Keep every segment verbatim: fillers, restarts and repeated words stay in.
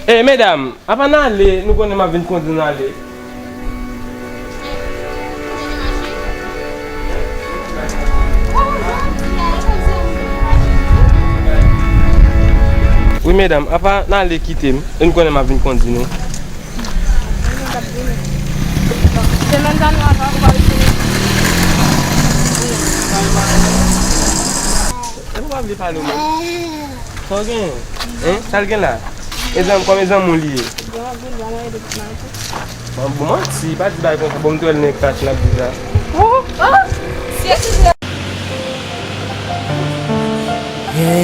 Ey, medam, apa n ale, nou konnen m ap vin kondi n ale. Wi, medam, apa n ale kite m, e nou konnen m ap vin kondi nou. Semèn sa nou ap pral fini. E ou pa vle pale w menm? Sa w gen? Hein? Sa l gen la? E zanmi, kòman e zanmi w li ye? Bon, bon, bon, manti, pa di bagay konsa, bon, m twèl nèg kache n ap di sa. Oh, oh, si e ti Yeah.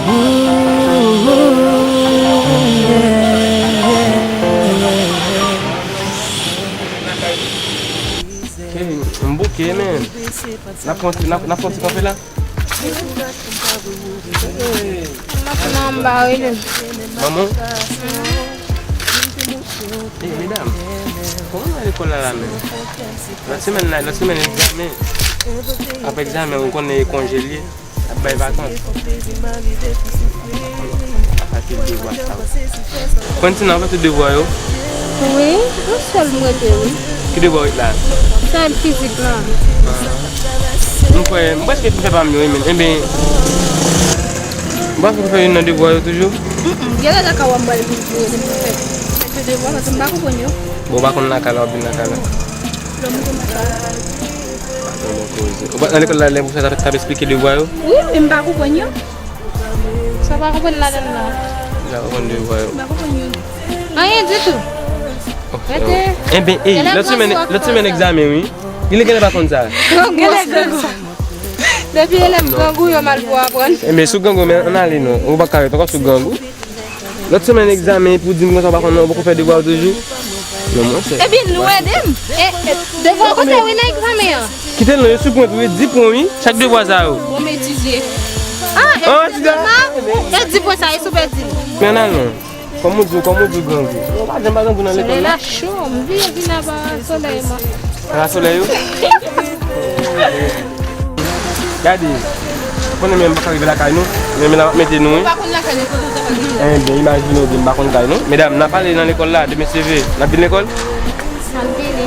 Ooh, yeah, yeah, yeah. Hey, m bouke, men. N ap fè yon ti, n ap, n ap fè yon ti kanpe la. Hey. Nan m ba wi. Manman? Ey, medam, kòman nou al lekòl la, la menm? Lòt semèn la, lòt semèn egzamen. Apre egzamen, ou konnen e konje l ye. Ap bay vakans. Sa ki devwa sa yo? Quentina, ou fè tout devwa yo? Wi, yon sèl m rete, wi. Ki devwa w ret la? Sèl fizik lan. M kwè, m prèske fin fè pa m yo, wi, men. Enben, m pa fin fè youn nan devwa yo toujou? Mm, mm. Gen lè lakay ou a m pral vin pou yo, vin pou fè. Fè tout devwa, paske m pa konprann yo. Bon, ou pa konn lakay la, w ap vin lakay la. Lè m konn lakay la. Ou pa t nan lekòl la, lè pwofesè t ap, t ap esplike devwa yo? Wi, men m pa konprann yo. Sa w pa konprann ladan l la? Ou pa konprann devwa yo? M pa konprann yo. Anyen ditou. Rete. Enben, ey, lòt semèn, lòt semèn egzamen, wi. Li genlè pa konn sa. Depi elèv grangou yo mal pou aprann. Enben, sou grangou, men ann ale non. Ou pa ka ret ankò sou grangou. Lòt semèn egzamen, epi w di m konsa w pa konn, ou poko fè devwa w toujou? Non, monchè. Ebyen, nou ede m. E, e, devwa w konsa, wi, nan egzamen an. Kite non, yo sou pwen tou, wi, di pwen, wi, chak devwa sa yo. Bon, m etidye. Ah, e di pwen sa, e sou pèdi. Men ann al non. Kòm ou di, kòm ou di grangou. Yo pa janm pa grangou nan lekòl la. Solèy la cho, m vin, vin aba solèy mwen. Ala solèy ou? Gade, konnen menm m pa ka rive lakay nou, men m la mete nou, wi. Ou pa konn lakay nou, kote w ta pral vin? Enben, imajine w di m pa konn kay nou. Medam, n ap ale nan lekòl la, demen se ve. N ap vin lekòl? M ap vini.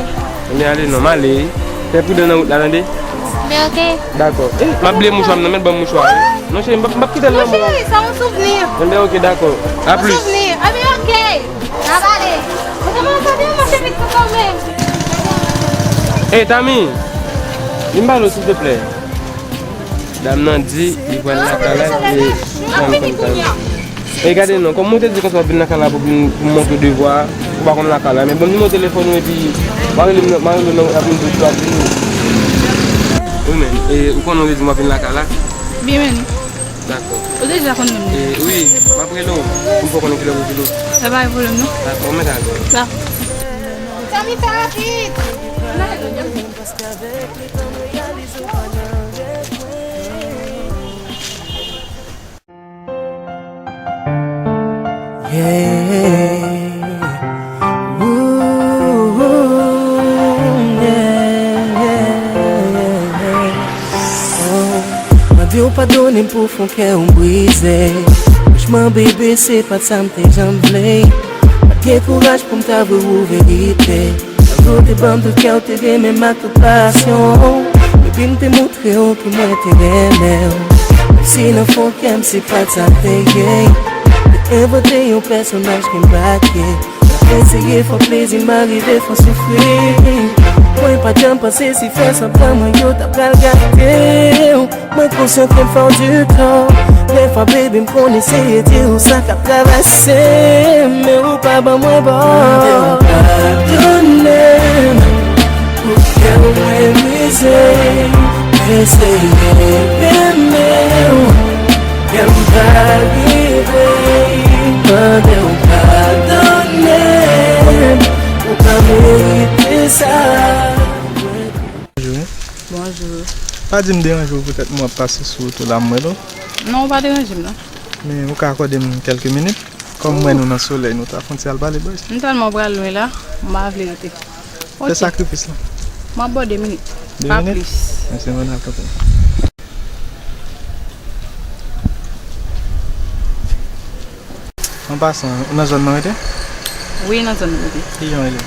Ebyen, ale non, m ale. Fè pridan nan wout la, tande? Men oke. Dakò. Eh, m ap bliye mouchwa m nan, men ban m mouchwa a, wi. Non, cheri, m p ap, m p ap kite l nan men w. Non, cheri, sa yon souvni. Enben, oke, dakò. A plis. Yon souvni. Enben, oke. N ap ale. Ou te mande sa byen, mache vit pou ou menm. Ey, Tami, vin pale w, silteplè. Dam nan di li pral lakay la, e zanmi konn kay. E gade non, kòm ou te di konsa w ap vin lakay la pou vin, pou montre devwa, ou pa konn lakay la. Men ban m nimewo telefòn ou epi m a rele w nan, m a rele w nan, ap vin di w ap vini. Wi, men, e ou konnen w te di m w ap vin lakay la? Byen, men. Dakò. Ou deja konn menm. E, wi, m ap rele w pou m fè w konnen kilè pou vini. Sa pa gen pwoblèm, non. Dakò, mèt ale. Dakò. Tami, fè rapid. Yeah. Ooh, yeah, yeah, yeah. Oh, mande w padone m pou fon kè w brize. Franchman, bebe, se pa t sa m te janm vle. Pa t gen kouraj pou m ta avwe w verite. Tankou w te ban m tout kè w, te renmen m ak tout pasyon. Epi m te montre w ke mwen te renmen w. Menm si nan fon kè m se pa t sa te ye. Te envante yon pèsonaj ke m pa t ye. M ap eseye fè w plezi, m arive fè w soufri. Mwen pa t janm panse si fè sanblan mwen yo ta pral gate w. Mwen konsyan ke m fè w di tò. Dèfwa, baby, m konn eseye di w sa k ap travèse m, men ou pa ban mwen bò. Mande w padone m pou kè w mwen brize. Eseye renmen w, kè m pa rive. Mande w padone m, ou pa merite sa. Bonjou. Bonjou. Pa di m deranje w, poutèt mwen ap pase sou wout ou la, m wè l. Non, ou pa deranje m, non. Men ou ka akòde m kèlke minit? Kòm m wè nou nan solèy, nou ta fè yon ti al pale, baz. M tèlman pral lwen la, m pa vle rete. Fè sakrifis la. M ap ba w de minit. De minit? Pa plis. Mèsi, mwen al kanpe. An pasan, ou nan zòn nan rete? Wi, nan zòn nan rete. Ki jan w rele?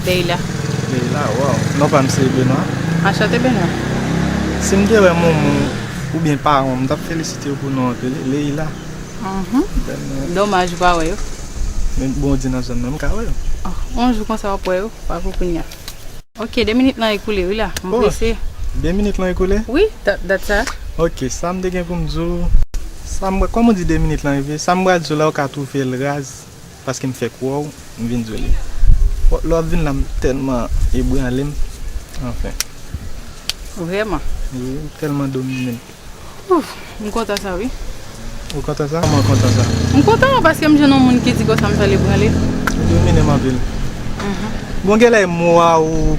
Leila. Leila, waw. Non pa m se Benoit. Anchante, Benoit. Si m te wè manman w oubyen paran w, m t ap felisite yo pou non an ke Leila. Mhm. Domaj ou pa wè yo. Men bon, di nan zòn nan, m ka wè yo. Ah, yon jou konsa w ap wè yo, pa pou kounye a. Ok, de minit lan ekoule wi la. M prese. De minit lan ekoule? Wi, dat, dat sa. Ok, sa m te gen pou m di w, sa m, kòm ou di de minit lan rive, sa m pral di w la, ou ka twouve l raz, paske m fèk wè w, m vin di w li. Lè w ap vin la, m tèlman ebranle m, anfen. Vrèman? Wi, m tèlman domine m. Ouf, m kontan sa wi. Ou kontan sa? Kòman w kontan sa? M kontan paske m jwenn yon moun ki di konsa m pral ebranle. Ou domine m anpil. Mhm. Bon, genlè mo a ou,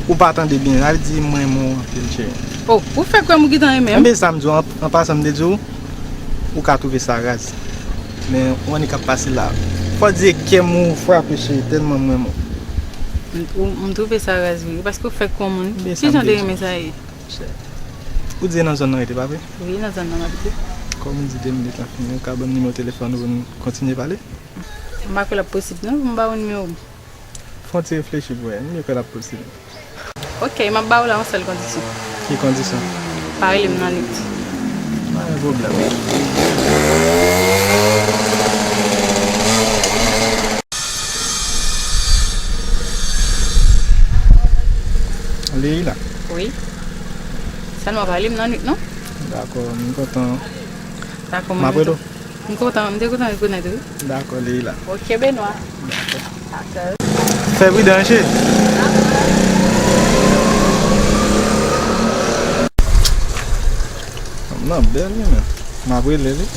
ou pa tande byen, sa vle di m renmen w anpil, cheri. Oh, ou fèk wè m ou gentan renmen m? Enben, sa m di w, an, an pasan, m te di w, ou ka twouve sa raz. Men, w annik ap pase la. Fò di kè m ou frape, cheri, tèlman m renmen w. M, ou, m twouve sa raz wi, paske ou fèk wè yon moun. Enben, sa m te di w. Ki jan de renmen sa ye? Ou di nan zòn nan rete, pa vre? Wi, nan zòn nan m abite. Kòm ou di de minit lan fini, ou ka ban m nimewo telefòn ou pou n kontinye pale? M pa kwè l ap posib non, pou m ba ou nimewo m. Fè yon ti reflechi pou wè, m kwè l ap posib. Ok, m ap ba ou la yon sèl kondisyon. Ki kondisyon? Pa rele m nan nwit. Pa gen pwoblèm. Leila. Wi. Sèlman pa rele m nan nwit non. Dakò, m kontan. Dakò, m ap rele w. M kontan, m te kontan rekonèt ou wi. Dakò, Leila. Ok, Benoit. Dakò. Dakò. Fè pridan, cheri. Fanm nan bèl wi, men. M ap rele li.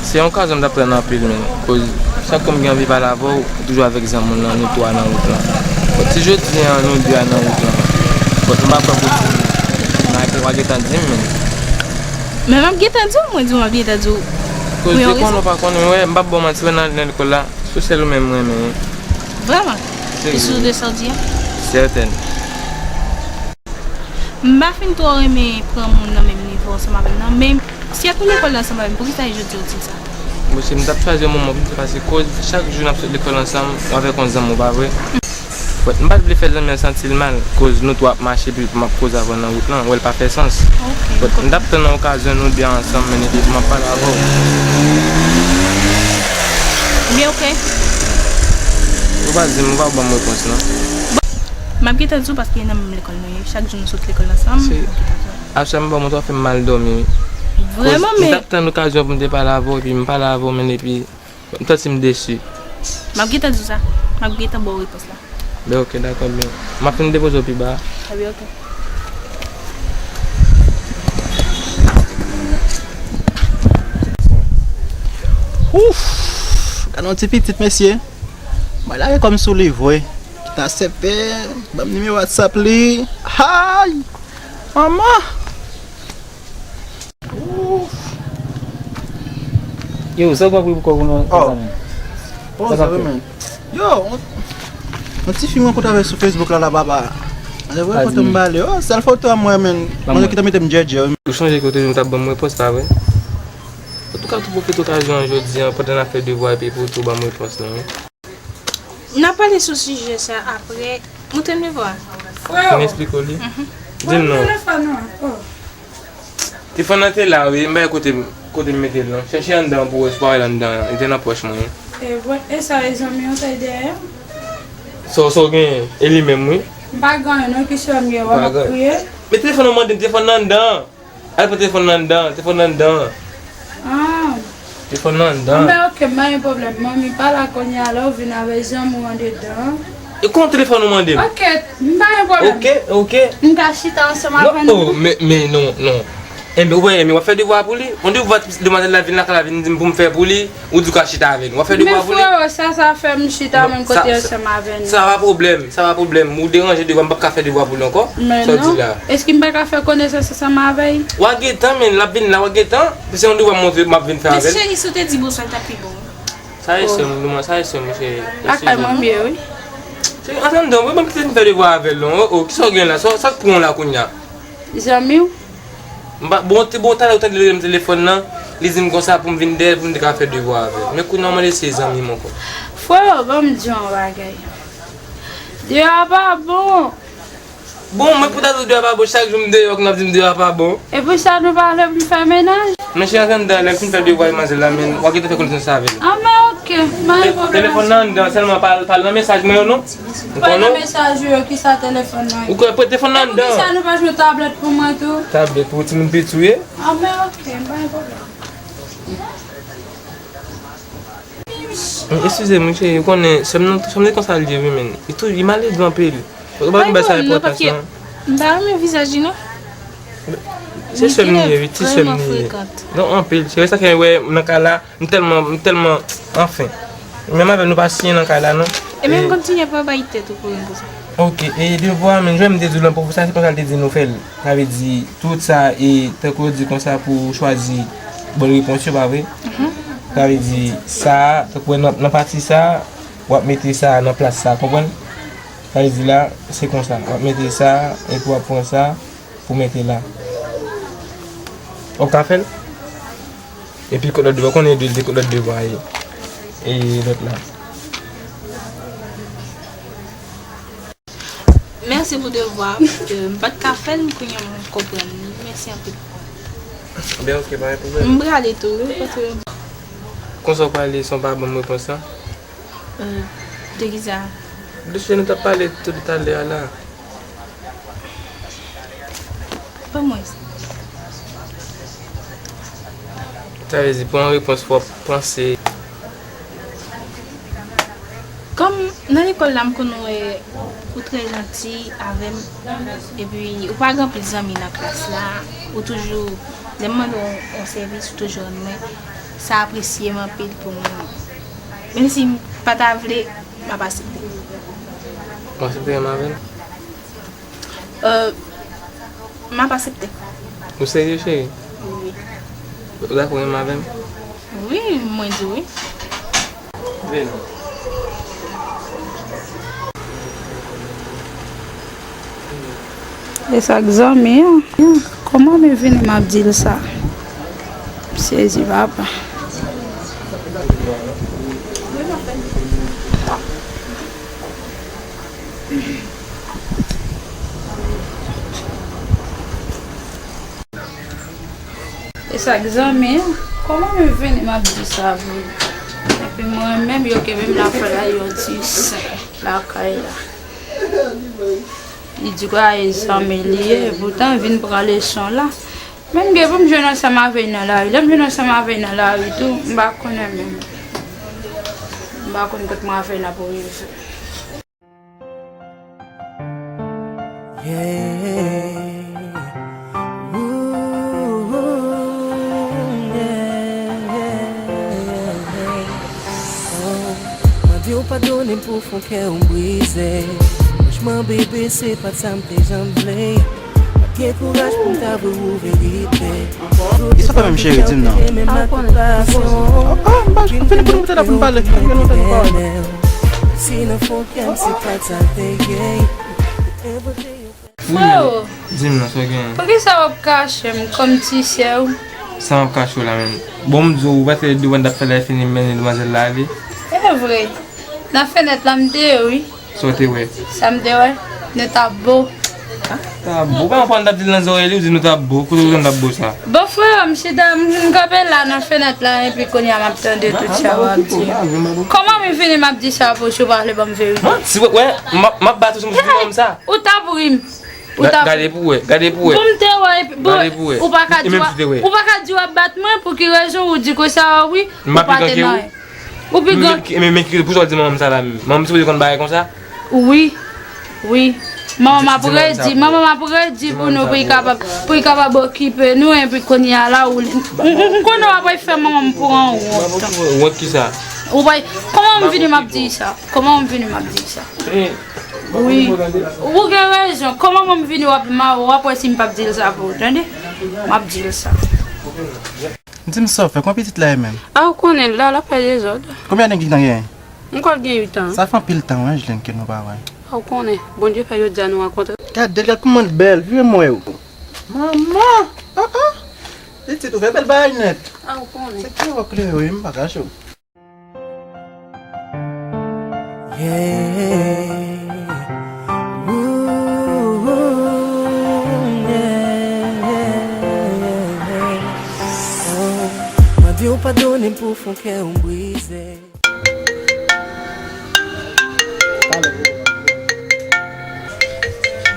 Se yon okazyon m t ap tann anpil, men, koz chak kou m gen anvi pale avè w, ou toujou avèk zanmi w nan, nou twa nan wout lan. Bon, si jodi a nou de a nan wout lan, bon, m pa kwè posib, w a gentan di m, men. Men m ap gentan di w, mwen di w m ap gentan di w. Koz de konnen w pa konnen, wè, m p ap ba w manti, wè, nan, nan lekòl la, se sèl ou menm m renmen, wi. Vrèman? Serye. E sou de sa w di a? Sètèn. M pa fin twò renmen pran moun nan menm nivo ansanm avè m nan, men si y ap nan lekòl la ansanm avè m, poukisa e jodi w di sa? Monchè, m t ap chwazi yon moman pou m te pase koz chak jou n ap sot lekòl ansanm, ou avèk yon zanmi w, pa vre? Bon, m pa t vle fè zanmi an santi l mal, koz nou twa ap mache epi m ap koze avè w nan wout lan, wè l pa fè sans. Ok. Bon, m t ap tann yon okazyon nou de ansanm, men epi pou m ap pale avè w. Byen, ok. Ou pa di m, ou pa ban m repons, non. M ap gentan di w paske e nan menm lekòl nou ye. Chak jou nou sot lekòl ansanm. Se, m ap gentan di w. Apre sa, m ban w, w ap fè m mal dòmi, wi. Vrèman, men. Koz m t ap tann okazyon pou m te pale avè w, epi m pale avè w, men epi m santi m desi. M ap gentan di w sa. M ap gentan ba w repons la. Ben, ok, dakò, ben. M ap fin depoze w pi ba. Ebyen, ok. Ouf! Gade yon ti pitit, mesye. Mwen lage kò m sou li vre. Kite asèpte, ban m nimewo WhatsApp li. Hay! Manman! Ouf! Yo, sa w pran pou kò w non, zanmi? Oh, sa w pran? Yo, yon, yon ti fi m rankontre avè sou Facebook la, la, baba. Alè, vre foto m ba li. Oh, sèl foto a m wè, men. Mwen ki te mete m djèdjè, wi. Ou sonje ke w te di w t ap ban m repons, pa vre? Antouka, tou pwofite okazyon an jodi a, pandan n ap fè devwa, epi pou w tou ban m repons lan, wi. N a pale sou sijè sa apre. Montre m devwa a. Fin eksplike w li. Di m non. Telefòn nan te la, wi. M bay kote, kote m mete l lan. Chèche anndan pou w wè si w pa wè l anndan an. Li te nan pòch mwen. E sa, e zanmi an, sa e dèyè? Sa, sa w genyen? E li menm, wi. M pa gen anyen non, ki sè m gen, wè m ap kriye. Men telefòn nan mande m, telefòn nan anndan. Al pran telefòn nan anndan, telefòn nan anndan. Ah. Telefòn nan anndan. Anben, ok, m pa gen pwoblèm. Manmi pa la kounye a, lè w vin avè zanmi w andedan. E kòman telefòn ou mande m? Ok, m pa gen pwoblèm. Ok, ok. M ka chita ansanm avè nou. Non, oh, men, men non, non. Enben, ou wè, enben, w ap fè devwa pou li. On devwa, demwazèl la vin lakay la, vin di m pou m fè pou li, ou di w ka chita avè nou. W ap fè devwa pou li. Men freo, sa, sa fè m chita menm kote ansanm avè nou. Sa pa pwoblèm, sa pa pwoblèm. Ou deranje devwa, m p ap ka fè devwa pou li ankò. Sa w di la. Men non. Èske m pa ka fè konesans ansanm avè l? W a gentan, men l ap vin la, w a gentan. Se yon devwa m montre, m ap vin fè avè l. Men cheri, si w te di bonswa, l t ap pi bon. Sa e sè m, sa e sè m, cheri. Lakay mwen m ye, wi. Cheri, antre anndan, mwen, mwen kite m fè devwa avè l, non. Oh, oh, kisa w gen la? Sa, sa k pran w la kounye a? Zanmi w? M pa, bon, te, bon, talè ou tande li rele m telefòn nan, li di m konsa pou m vin dèyè l, pou m te ka fè devwa avè l. Men kounye a, w mande si se zanmi m ankò. Freo, ban m di w yon bagay. Devwa pa bon. Bon, mwen pou ta di w devwa pa bon, chak jou m deyò, kounye a w ap di m devwa pa bon. E pou sa nou pa vle pou m fè mennaj? Men cheri, antre anndan, lè m fin fè devwa demwazèl la, men w a gentan fè konesans avè l. Ah, men ok, pa gen pwoblèm. Telefòn nan anndan, sèlman pa, pa al nan mesaj mwen yo, non. Ou konnen? Pa nan mesaj ou yo, kisa telefòn nan ye? Ou kwè telefòn nan anndan? Poukisa nou pa jwenn tablèt pou mwen tou? Tablèt pou timoun piti w ye? Ah, men ok, pa gen pwoblèm. Eskize m, wi, cheri, ou konnen, sè m nan, sè m nan konsa l ye, wi, men. Li tou, li maledve anpil. Ou pa konn bagay sa enpòtans, non. M pa renmen vizaj li, non. Se sè m li ye, wi, ti sè m li ye. Non, anpil. Se sa fè, wè, nan kay la, m tèlman, m tèlman, anfen. Menm avè nou pa siyen nan kay la, non. E menm kontinye pa bay tèt ou pwoblèm pou sa. Ok, e devwa, men jan m te di w lan pou sa, se konsa l te di nou fè l. Sa vle di, tout sa, e tankou yo di konsa pou chwazi bòn repons yo, pa vre? Sa vle di, sa a, tankou nan, nan pati sa a, w ap mete sa a nan plas sa a, konprann? Sa vle di la, se konsa, w ap mete sa a, epi w ap pran sa a, pou mete la. W ap ka fè l? Epi kot lòt devwa, w konnen de, de kot lòt devwa ye. E lòt la. Mèsi pou devwa. Euh, m pa t ka fè l, kounye a m konprann li. Mèsi anpil. Ben, ok, pa gen pwoblèm. M prale tou, wi, paske... Konsa w prale san w pa ban m repons lan? Euh, de kisa? De sijè nou t ap pale tou talè a la. Ban mwen sa. Sa vle di, pou yon repons, fò w panse. Kòm nan lekòl la, m konn wè ou trè janti avè m, epi ou pa gen anpil zanmi nan klas la, ou toujou, lè m mande w yon sèvis, ou toujou rann mwen. Sa apresye m anpil pou mwen. Menm si m pa ta vle, m ap aksepte. Ou aksepte renmen avè m? Euh, m ap aksepte. Ou serye, cheri? Wi. Ou dakò renmen avè m? Wi, mwen di wi. Vini. E sa k zanmi an? Kòman m vini m ap di l sa? M sezi, papa. E sa k zanmi an? Kòman m vini m ap di sa pou li? Epi mwen menm yo kenbe m lakay la, yo di sen lakay la. Li di kwa e zanmi li ye, poutan vin pran leson la. Menm gen pou m jwenn ansanm avè l nan lari. Lè m jwenn ansanm avè l nan lari tou, m pa konnen menm. M pa konn kot mwen avè l ap rive. Yeah. Ooh, yeah, yeah, yeah. Oh, mwen di w padone m pou fon kè w brize. Franchman, bebe, se pa t sa m te janm vle. Pa t gen kouraj pou m t avwe w verite. Kisa w fè menm, cheri? Di m non. Ah, m pa, m fini pou nou pete la pou n pale. Gen lontan nou pa wè. Si nan fon kè m se pa t sa l te ye. Freo, di m non, sa w gen? Poukisa w ap kache m kòm ti sè w? Sa m ap kache w la menm? Bon, m di w, ou pa te devan n t ap fè la, fini mennen demwazèl la ale. E vre. Nan fenèt la, m te ye, wi. Sa w te wè? Sa m te wè? Nou t ap bo. T ap bo? Ou pa konprann, t ap di l nan zòrèy li, ou di nou t ap bo. Kote ou jwenn t ap bo sa? Bon, frè, m chita, m, m kanpe la nan fenèt la, epi kounye a m ap tande tout sa w ap di. Kòman m vini, m ap di sa pou si w pa vle ban m verite? Manti, wè, wè, m ap, m ap bat ou si w di m sa. Ou t ap ri m. Ou t ap ri. Gade pou wè, gade pou wè. Bon, m te wè, epi, bon, ou pa ka di w ap bat mwen, pou ki rezon ou di konsa, wi, ou pa te nan anyen. Ou pi gran. Men, men, men, men, poukisa w di manman m sa la menm? Manman m sipoze konn bagay konsa? Wi, wi. Manman m ap redi, manman m ap redi pou nou, pou l kapab, pou l kapab okipe nou, epi kounye a la, ou, ou, ou konnen w ap fè manman m pran wont. Wont kisa? Ou bay, kòman m vini m ap di sa? Kòman m vini m ap di sa? Wi. Ou gen rezon. Kòman m vini w ap, w ap wè si m p ap di l sa pou ou, tande? M ap di l sa. Di m sa w fè, kòman pitit la ye menm? A, ou konnen l la, l ap fè dezòd. Konbyen ane pitit lan genyen? M kwè l gen uit an. Sa fè anpil tan, wi, Angeline, ke nou pa wè. A, ou konnen, Bondye fè jodi a nou rankontre. Gade l, gad kòman l bèl, vire m wè w. Manman! Ah, ah! Pitit, ou fè bèl bagay nèt. A, ou konnen. Se klere w klere, wi, m pa kache w. Yeah. Ooh, yeah, yeah, yeah. Oh, mwen di w padone pou fon kè w brize.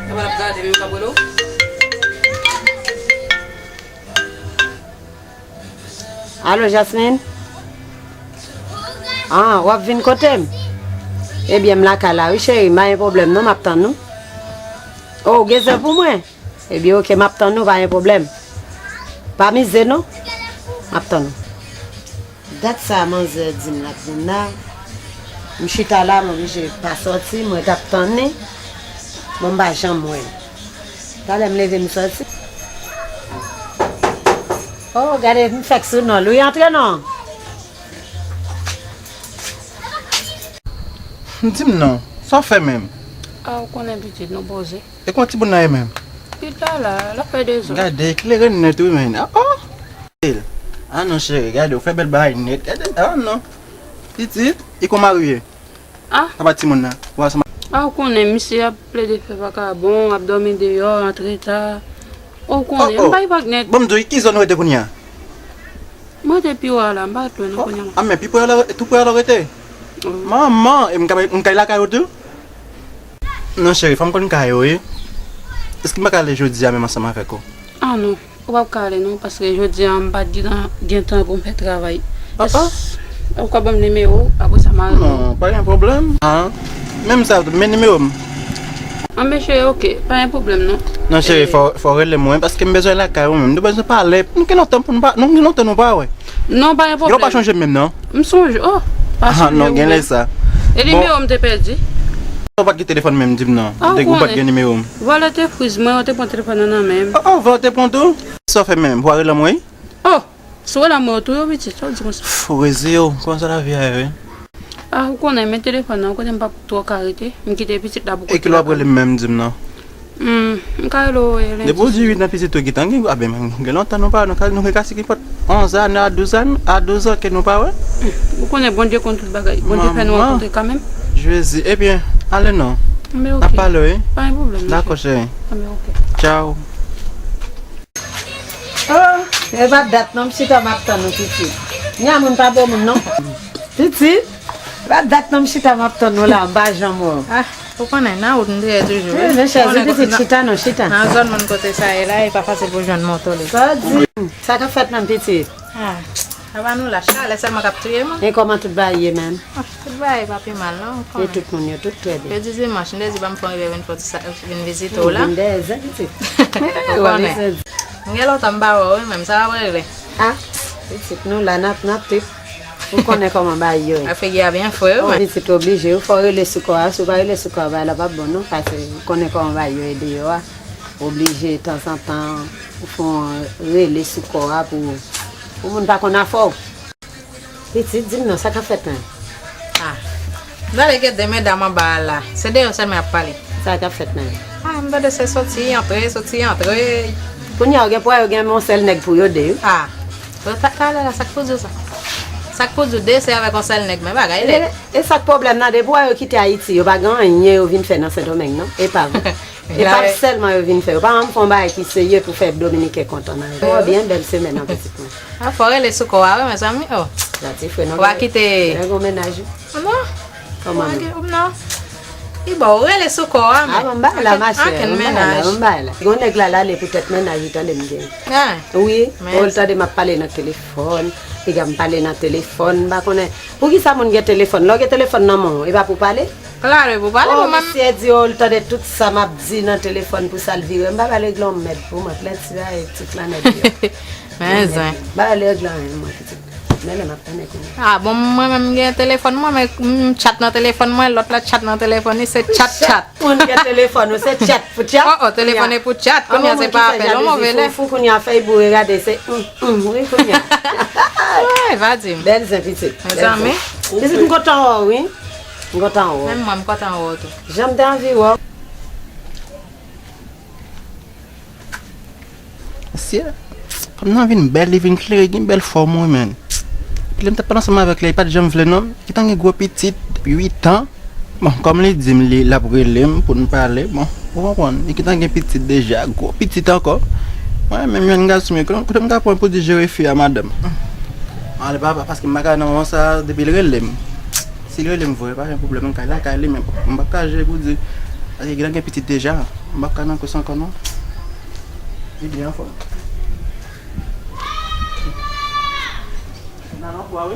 Sa pa l ap gade, men yo ka bwè dlo. Alo, Jasmine? Ah, w ap vin kote m? Ebyen, m lakay la, wi, cheri, m pa gen pwoblèm, non, m ap tann ou. Oh, ou gen zè pou mwen? Ebyen, oke, m ap tann ou, pa gen pwoblèm. Pa mize, non, m ap tann ou. Dat sa a manzè di m l ap vin la, m chita la, m oblije pa sòti, m ret ap tann li. Bon, m pa janm wè l. Talè m leve m sòti. Oh, gade, m fèk sou non l. Wi, antre non. Di m non, sa w fè menm? A, ou konnen pitit, nou poze. E kòman timoun nan ye menm? Li la la, l ap fè dezòd. Gade, eklere nèt wi menm. Ah, oh! Ah non, cheri, gade, ou fè bèl bagay nèt. Gade, ah non. Pitit, e kòman ou ye? Ah. Apa timoun nan? Ou ansanm. Ah, ou konnen, misye ap plede fè vakabon, ap dòmi deyò, antre ta. Ou konnen, oh, oh, m bay vag nèt. Bon, m di w, ki zòn ou rete kounye a? Mwen rete pi wo a la, m pa ret lwen non kounye a la. Ah, men pi pre a la, tou pre a la w rete? Wi. Manman, e m ka, m kay lakay ou tou? Non, cheri, fò m konn kay ou, wi. Èske m pa ka ale jodi a menm ansanm avèk ou? Ah, non. Ou p ap ka ale, non, paske jodi a m pa t gen tan, gen tan pou m fè travay. Ah, ah. Èske ou ka ban m nimewo w, apre sa m a rele w? Non, pa gen pwoblèm. Ah, menm sa, men nimewo m. Ah, men cheri, oke, pa gen pwoblèm, non. Non, cheri, fò, fò w rele mwen, paske m bezwen lakay ou menm. Nou bezwen pale. Nou gen lontan pou nou pa, nou gen lontan nou pa wè. Non, pa gen pwoblèm. Ou pa chonje m menm, non? M sonje, oh, pa sonje w menm. Ah, non, gen lè sa. E nimewo m te pèdi? Ou pa t gen telefòn menm, di m non. Ah, ou pa t gen nimewo m. Vòlè te friz mwen, yo te pran telefòn nan nan men m. Oh, oh, vòlè te pran tou? Sa w fè menm? Ou pa rele mwen? Oh, si w rele mwen, yo touye w pitit, sa w di konsa? Pff, ou reziye w, konsa lavi a ye, wi. Ah, ou konnen, men telefòn nan, ou konnen m p ap twò ka rete. M kite pitit la pou kote l. E kilè w ap rele m menm, di m non? Hmm, m ka rele w, e, lendi. Depi w di uit an pitit ou gentan gen, a ben, gen lontan nou pa, nou ka, nou gen kase ki fèt onz ane a douz ane, a douz an ke nou pa wè. Ou konnen Bondye konn tout bagay. Bondye fè nou rankontre kanmenm. Manman. Jezi, ebyen, ale non. Anben, oke. N ap pale, wi. Pa gen pwoblèm, non, cheri. Dakò, cheri. Anben, oke. Tchao. Oh, e pa dat non, m chita m ap tann ou, pitit. Nya moun pa bon moun non. Pitit, e pa dat non, m chita m ap tann ou la, m pa janm wè w. Ah, ou konnen, nan wout m te ye toujou, wi. Wi, men chèzi pitit, chita non, chita. Nan zòn moun kote sa ye la, e pa fasil pou jwenn moto li. Sa w di? Sa k ap fèt menm, pitit? Ah, apa nou la, chalè sèlman k ap touye moun. E kòman tout bagay ye menm? Ah, tout bagay pa pi mal non, ou konnen. E tout moun yo, tout trè byen. Yo di dimanch, m te di ban m fè yon rive vin fè ti sa, vin vizite w la. Ou vin dèyè zen, pitit. Ou konnen. M gen lontan m pa wè w, wi, menm sa w ap regle. Ah, pitit, nou la, n ap, n ap trip. Ou konnen kòman bagay yo ye. Afè a byen fre, wi, men. Pitit oblije, ou fò w rele sou kò a, si w pa rele sou kò a, bagay la p ap bon, non, paske ou konnen kòman bagay yo ye deyò a. Oblije, tanzantan, ou fè yon rele sou kò a pou, pou moun pa konn afè w. Pitit, di m non, sa k ap fèt menm? Ah. M tande gen de medam anba a la. Se de yo sèlman y ap pale. Sa k ap fèt menm? Ah, m tande se soti, antre, soti, antre. Kounye a, ou gen pou wè yo gen yon sèl nèg pou yo de, wi. Ah. Yo ta-, talè la, sa k pou di w sa? Sa k pou di w de se avèk yon sèl nèg, men bagay lèd. E, e sa k pwoblèm nan, depi w wè yo kite Ayiti, yo pa gen anyen yo vin fè nan Sendomeng, non? E pa vre. E pa sèlman yo vin fè. Yo pa janm fè yon bagay ki serye pou fè Dominiken kontan nan yo. Byen bèl semèn nan pitit mwen. A, fò rele sou kò a, wi, mezanmi. Oh. Gati fre non. Ou pa kite. Gen gwo mennaj, wi. Non. Kòman non? Non. Li ba w rele sou kò a, men. A, bon, m bay la, machè. Ankenn mennaj. Bon, m bay la. Gon nèg la, l ale pou tèt mennaj, wi, tande m gen. Wi, bon, l tande m ap pale nan telefòn. Piga m pale nan telefòn, m pa konnen. Poukisa moun gen telefòn? Lè w gen telefòn nan men w, e pa pou pale? Klare pou pale pou mwen. Misye di, oh, l tande tout sa m ap di nan telefòn pou sa l vire. M pa pale glan mèd pou mwen, plenti la e tout la nèg yo. Men zen. M pa pale glan anyen, mwen, pitit. Men lè m ap tande kounye a. Ah, bon, mwen menm m gen telefòn mwen, men m tchat nan telefòn mwen, lòt la tchat nan telefòn li, se tchat, tchat. Moun gen telefòn ou, se tchat pou tchat. Oh, oh, telefòn e pou tchat, kounye a se pa apèl, on move lè. Fou kounye a fèy boure gade, se, mm, mm, wi, kounye a. Ay, va di m. Bèl zen, pitit. Mezanmi. Pitit, m kontan wè w, wi. M kontan wè w. Menm mwen, m kontan wè w tou. Jan m te anvi wè w. Mesye, fanm nan vin bèl, li vin klere, gen bèl fòm, wi, men. Epi lè m t ap pale ansanm avèk li, li pa t janm vle, non. Li gentan gen gwo pitit, uit an. Bon, kòm li di m li, l ap rele m pou n pale, bon, ou konprann, li gentan gen pitit deja, gwo pitit ankò. Mwen menm jèn gason m ye, kote m ka pran pou di jere fi a, madanm? Ale papa, paske m pa ka nan moman sa a, depi l rele m. Si l rele m vre, pa gen pwoblèm, m ka lakay li, men m p ap ka jere pou di, paske li gentan gen pitit deja, m p ap ka nan kous ankò non. Li byen anfòm. Nan nan pwa wi.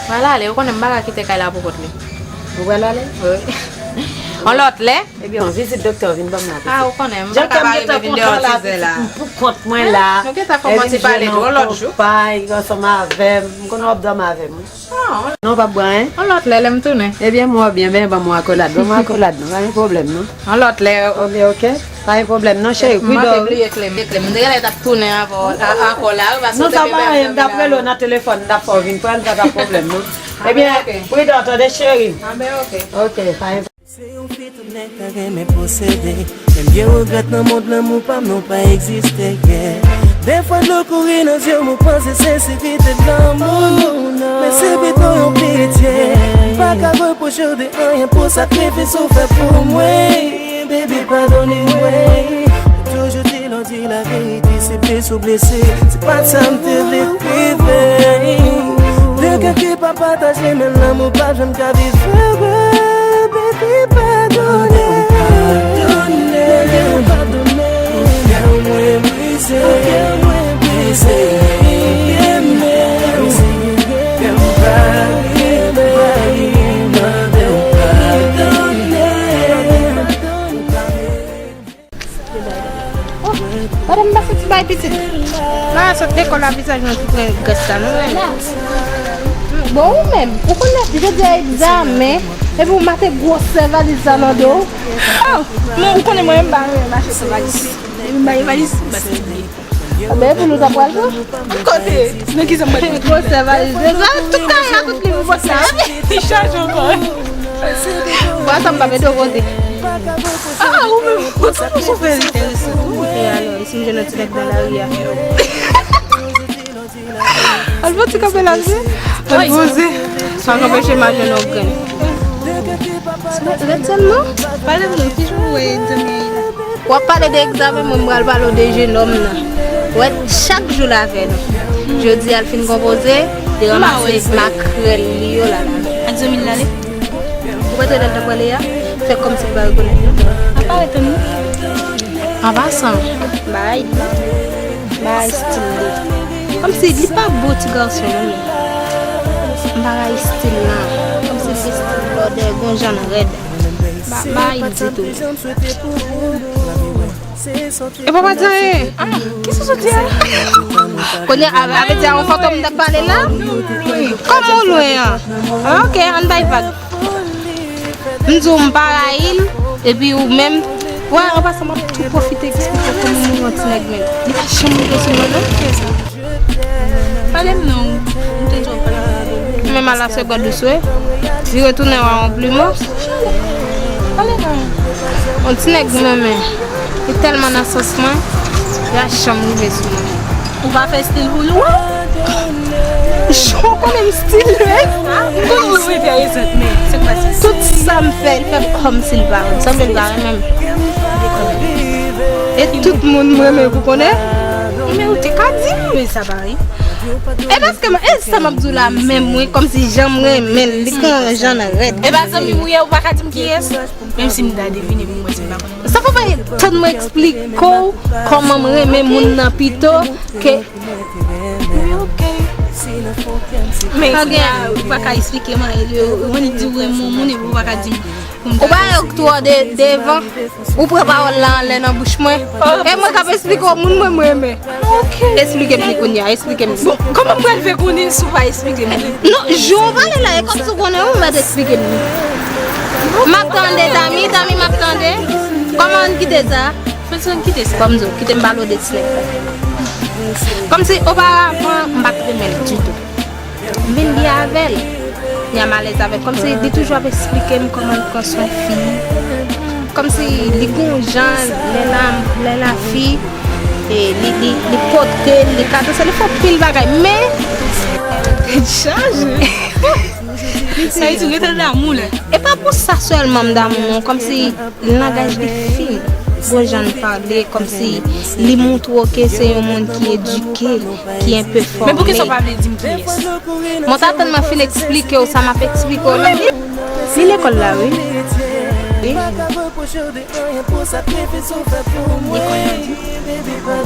Pral ale, ou konnen m pa ka kite kay la pou kont li. Ou pral ale? Wi. On lòt lè? Ebyen, yon vizit doktè vin ban m la. Ah, ou konnen, m pa ka pa rive vin deyò ti zen la. M pou kont mwen la. Nou gentan kòmanse pale tou, on lòt jou. Epi jwenn yon konpay ansanm avè m. M konnen w ap dòmi avè m wi. Non, w p ap bwè anyen? On lòt lè, lè m tounen. Ebyen, mwen byen, men ban m yon akolad. Ban m yon akolad non, pa gen pwoblèm non. On lòt lè. Ok, ok. Pa gen pwoblèm non cheri, wi dò. M te bliye kle m. Kle m. M te genlè t ap tounen avè w ankò la wi, paske w te bebe ap dòmi la. Non, sa pa anyen, m t ap rele w nan telefòn, m t ap fè w vin pran l, sa pa pwoblèm non. Ebyen, wi dò, tande cheri. Anben ok. Ok, pa gen. Se yon fi tout nèg ta renmen posede. Men m byen regrèt nan mond lanmou pa m non pa egziste, yeah. Dèfwa dlo kouri nan zye m ou panse se sivite lanmou, non. Men se pito yon pitye. M pa ka repwoche w de anyen pou sakrifis ou fè pou mwen. Baby, padone mwen. Toujou di lè w di laverite, se blese w blese. Se pa t sa m te vle k rive. De kè ki pa pataje menm lanmou pa janm ka viv vre. Baby, padone. Padone. Padone. Kè mwen brize. Kè mwen brize. Kè m pa rive. Padone. Madanm, m pa santi bagay pitit. La sot lekòl la, vizaj mwen tou pran grès la non. Bon, ou menm, ou konn jodi a egzamen, epi ou mete gwosè valiz sa nan do w. Oh, men ou konnen mwen menm m pa renmen mache san valiz. Depi m bay valiz, m pa santi byen. Anben epi nou ta pral tou? Kote? Nan ki sa m pral tou? Gwosè valiz, se sa, tout kay la, tout liv ou pote la. Li chaje ankò. Bwa sa m p ap ede w pote. Ah, ou menm, ou tou pou fè enteresan tou. E alò, e si m jwenn yon ti nèg nan lari a? Al fè ti kanpe la, mesye. Al poze. Sa k anpeche m al jwenn yon grenn. Rete sèlman. Pale pou mwen, ki jan w wè egzamen an ye la? W ap pale de egzamen, mwen m pral pale w de jenòm nan. Ou wè, chak jou l avè nou. Jodi a l fin konpoze, li ranmase makrèl li yo la la. Ak zanmi l la ale? Ou pa tande l t ap prale a? Fè kòmsi l pa rekonèt nou. Ap parèt tann nou. An pasan, bagay li, bagay stil li. Kòmsi li pa bo ti gason non, men bagay stil lan. Kòmsi li stil blòdè, gon jan rèd. Ba, ba, li ditou. E pa pa di anyen. Ah, kisa w sot di a? Kounye a, a vle di a yon fantom m t ap pale la? Kòman w lwen an? Ah, ok, ann bay vag. M di w m pa rayi l, epi ou menm. Wè, an pasan, m ap tou pwofite eksplike w kòman m wè yon ti nèg menm. Li pa janm rive sou mwen, non. Pale m non, m te di w pale m. Menm a la segond ou swe, li retounen wè yon pliman. Pale non. Yon ti nèg mwen men, li tèlman nan sans mwen, li pa janm rive sou mwen. Ou pa fè stil pou li, wi. Jan w konnen m stil, wi. M konnen w enteresan, men se pa sa. Tout sa m fè, li fè m kòmsi li pa renmen m. Sanble li pa renmen m. E tout moun m renmen, ou konnen. Men ou te ka di m, men sa pa ri. E paske m, e sa m ap di w la menm, wi, kòmsi jan m renmen l, li gen yon jan rèd. E pa zanmi m ou ye, ou pa ka di m kiyès. Menm si m ta devine, pou mwen, si m pa konnen. Sa pa fè tann mwen eksplike w kòman m renmen moun nan pito ke. Wi, ok. Men pa gen, ou pa ka esplike m anyen. Ou annik di w renmen yon moun epi ou pa ka di m pou m... Ou pa wè yo twò de, devan. Ou pran pawòl la anlè nan bouch mwen. E mwen k ap esplike w moun mwen, mwen renmen. Esplike m li kounye a, esplike m li. Bon, kòman m pral fè konnen si w pa esplike m li? Non, jan w pale la, e kòmsi w konnen wi, ou mèt esplike m li. M ap tande, Tami, Tami, m ap tande. Kòman ann kite sa? Fè sa, ann kite sa. Kòm di w, kite m pale w de ti nèg la. Kòmsi oparavan, m pa t renmen l ditou. M vin byen avè l. Li a m alèz avè l. Kòmsi li toujou ap esplike m kòman l pran swen fi. Kòmsi li gon jan, lè l a, lè l a fi, e li, li, li pote l, li kadose l, li fè anpil bagay. Men, tèt chaje. Sa vle di w gentan damou la. E pa pou sa sèlman m damou, non. Kòmsi langaj li fin. Gon jan l pale, kòmsi li montre w ke se yon moun ki edike, ki enpe fòme. Men poukisa w pa vle di m kiyès? Mwen t atann mwen fin eksplike w sa m ap eksplike w la. Li lekòl la, wi. Wi. Li lekòl la.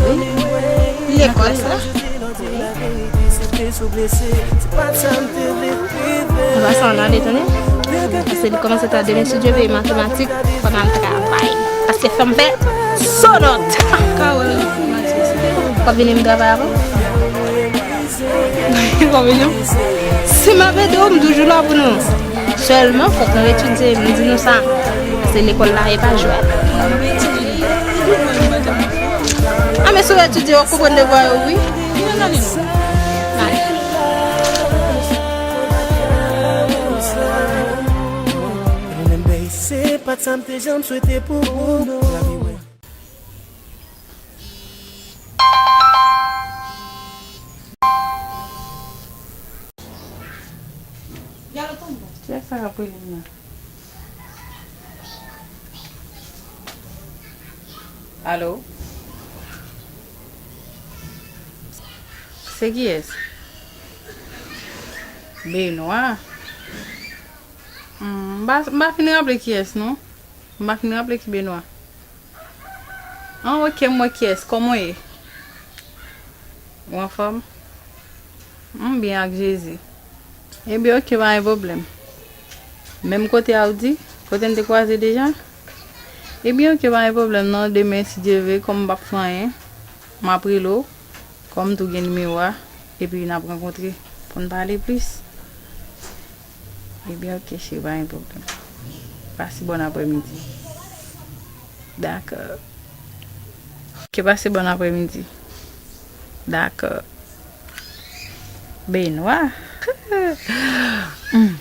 Wi. Li lekòl la. Anba sa, ann ale, tande. Paske li kòmanse ta demen, si Dye vle, matematik, fò n al travay. Paske fò m fè sonòt. W ap vini m travay avè w? W ap vini? Si m ap ede w, m toujou la pou nou. Sèlman, fòk nou etidye, m di nou sa. Paske lekòl la, e pa jwèt. A, men si w etidye, w ap konprann devwa yo, wi. Se pa t sa m te janm swete pou ou, non. Kiyès sa k ap rele m nan? Alo? Se kiyès? Benwa? Hmm, m pa, m pa fin raple kiyès, non. M pa fin raple ki Benwa. An, oke, m wè kiyès. Kòman w ye? Ou anfòm? M byen ak Jezi. Ebyen, oke, pa gen pwoblèm. Menm kote a w di? Kote n te kwaze deja? Ebyen, oke, pa gen pwoblèm, non. Demen, si Dye vle, kòm m p ap fè anyen, m ap rele w. Kòm m tou gen nimewo a, epi n ap rankontre pou n pale plis. Ebyen, oke, cheri, pa gen pwoblèm. Pase bòn aprèmidi. Dakò. Oke, pase bòn aprèmidi. Dakò. Benwa. Hmm.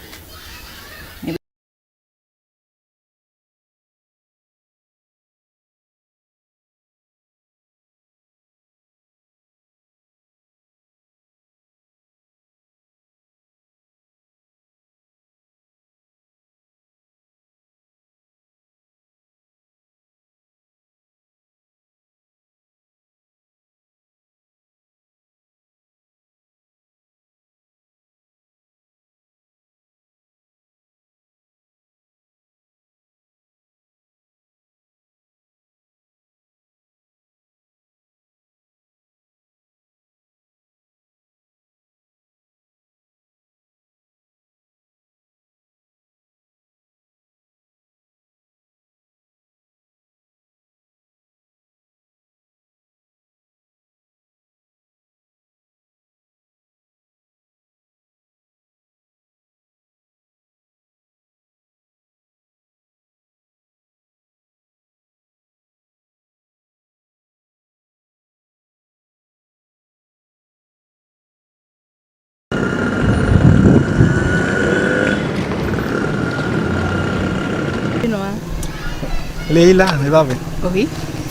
Leila, e pa vre? Wi.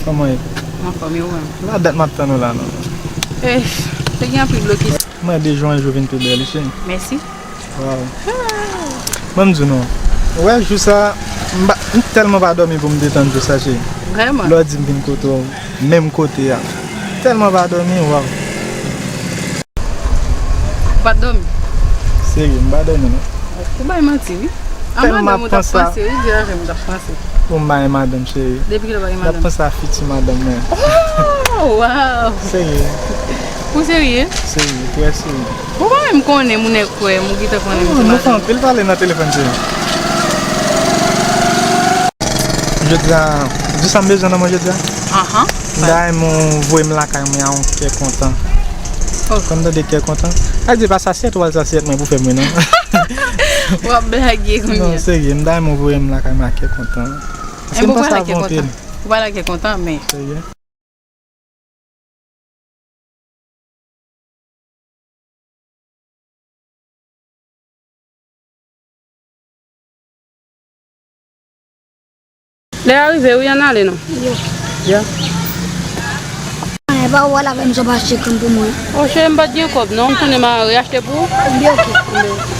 Kòman w ye? Anfòm, e ou menm? La dat m ap tann ou la, non. Eh, te gen anpil blokis. Mwen, de jou an jou vin pi bèl, wi, cheri. Mèsi. Waw. Ban m di w non. Ou wè, jou sa, m pa, m tèlman pa dòmi pou m te tann jou sa, cheri. Vrèman? Lè w di m vin kote w, menm kote a. Tèlman pa dòmi, waw. Ou pa t dòmi? Serye, m pa dòmi non. Ou bay manti, wi. An madanm ou t ap panse, wi, di avè m ou t ap panse. Ou m pa gen madanm, cheri. Depi kilè w pa gen madanm? M ap panse a fiti madanm mwen. Oh, waw! Serye. Ou serye? Serye, trè serye. Ou pa menm konnen moun e kwè m, ou gentan konnen m se madanm. Nou fè anpil pale nan telefòn, cheri. Jodi a, di sa m bezwen nan mwen jodi a? Ahan. M ta renmen w voye m lakay mwen a yon kè kontan. Oh. Kòm tande kè kontan. A di pa sa syèt ou al sa syèt mwen pou fè mwen non. W ap blage kounye a. Non, serye, m ta renmen w voye m lakay mwen a kè kontan. Paske m pase avè w anpil. Ou pral a kè kontan, men. Serye. Lè a rive wi, ann ale non. Yo. Ya. E pa ou al avè m, sa w pa achte krann pou mwen. O cheri, m pa t gen kòb non, m tounen mare achte pou ou. Byen, oke.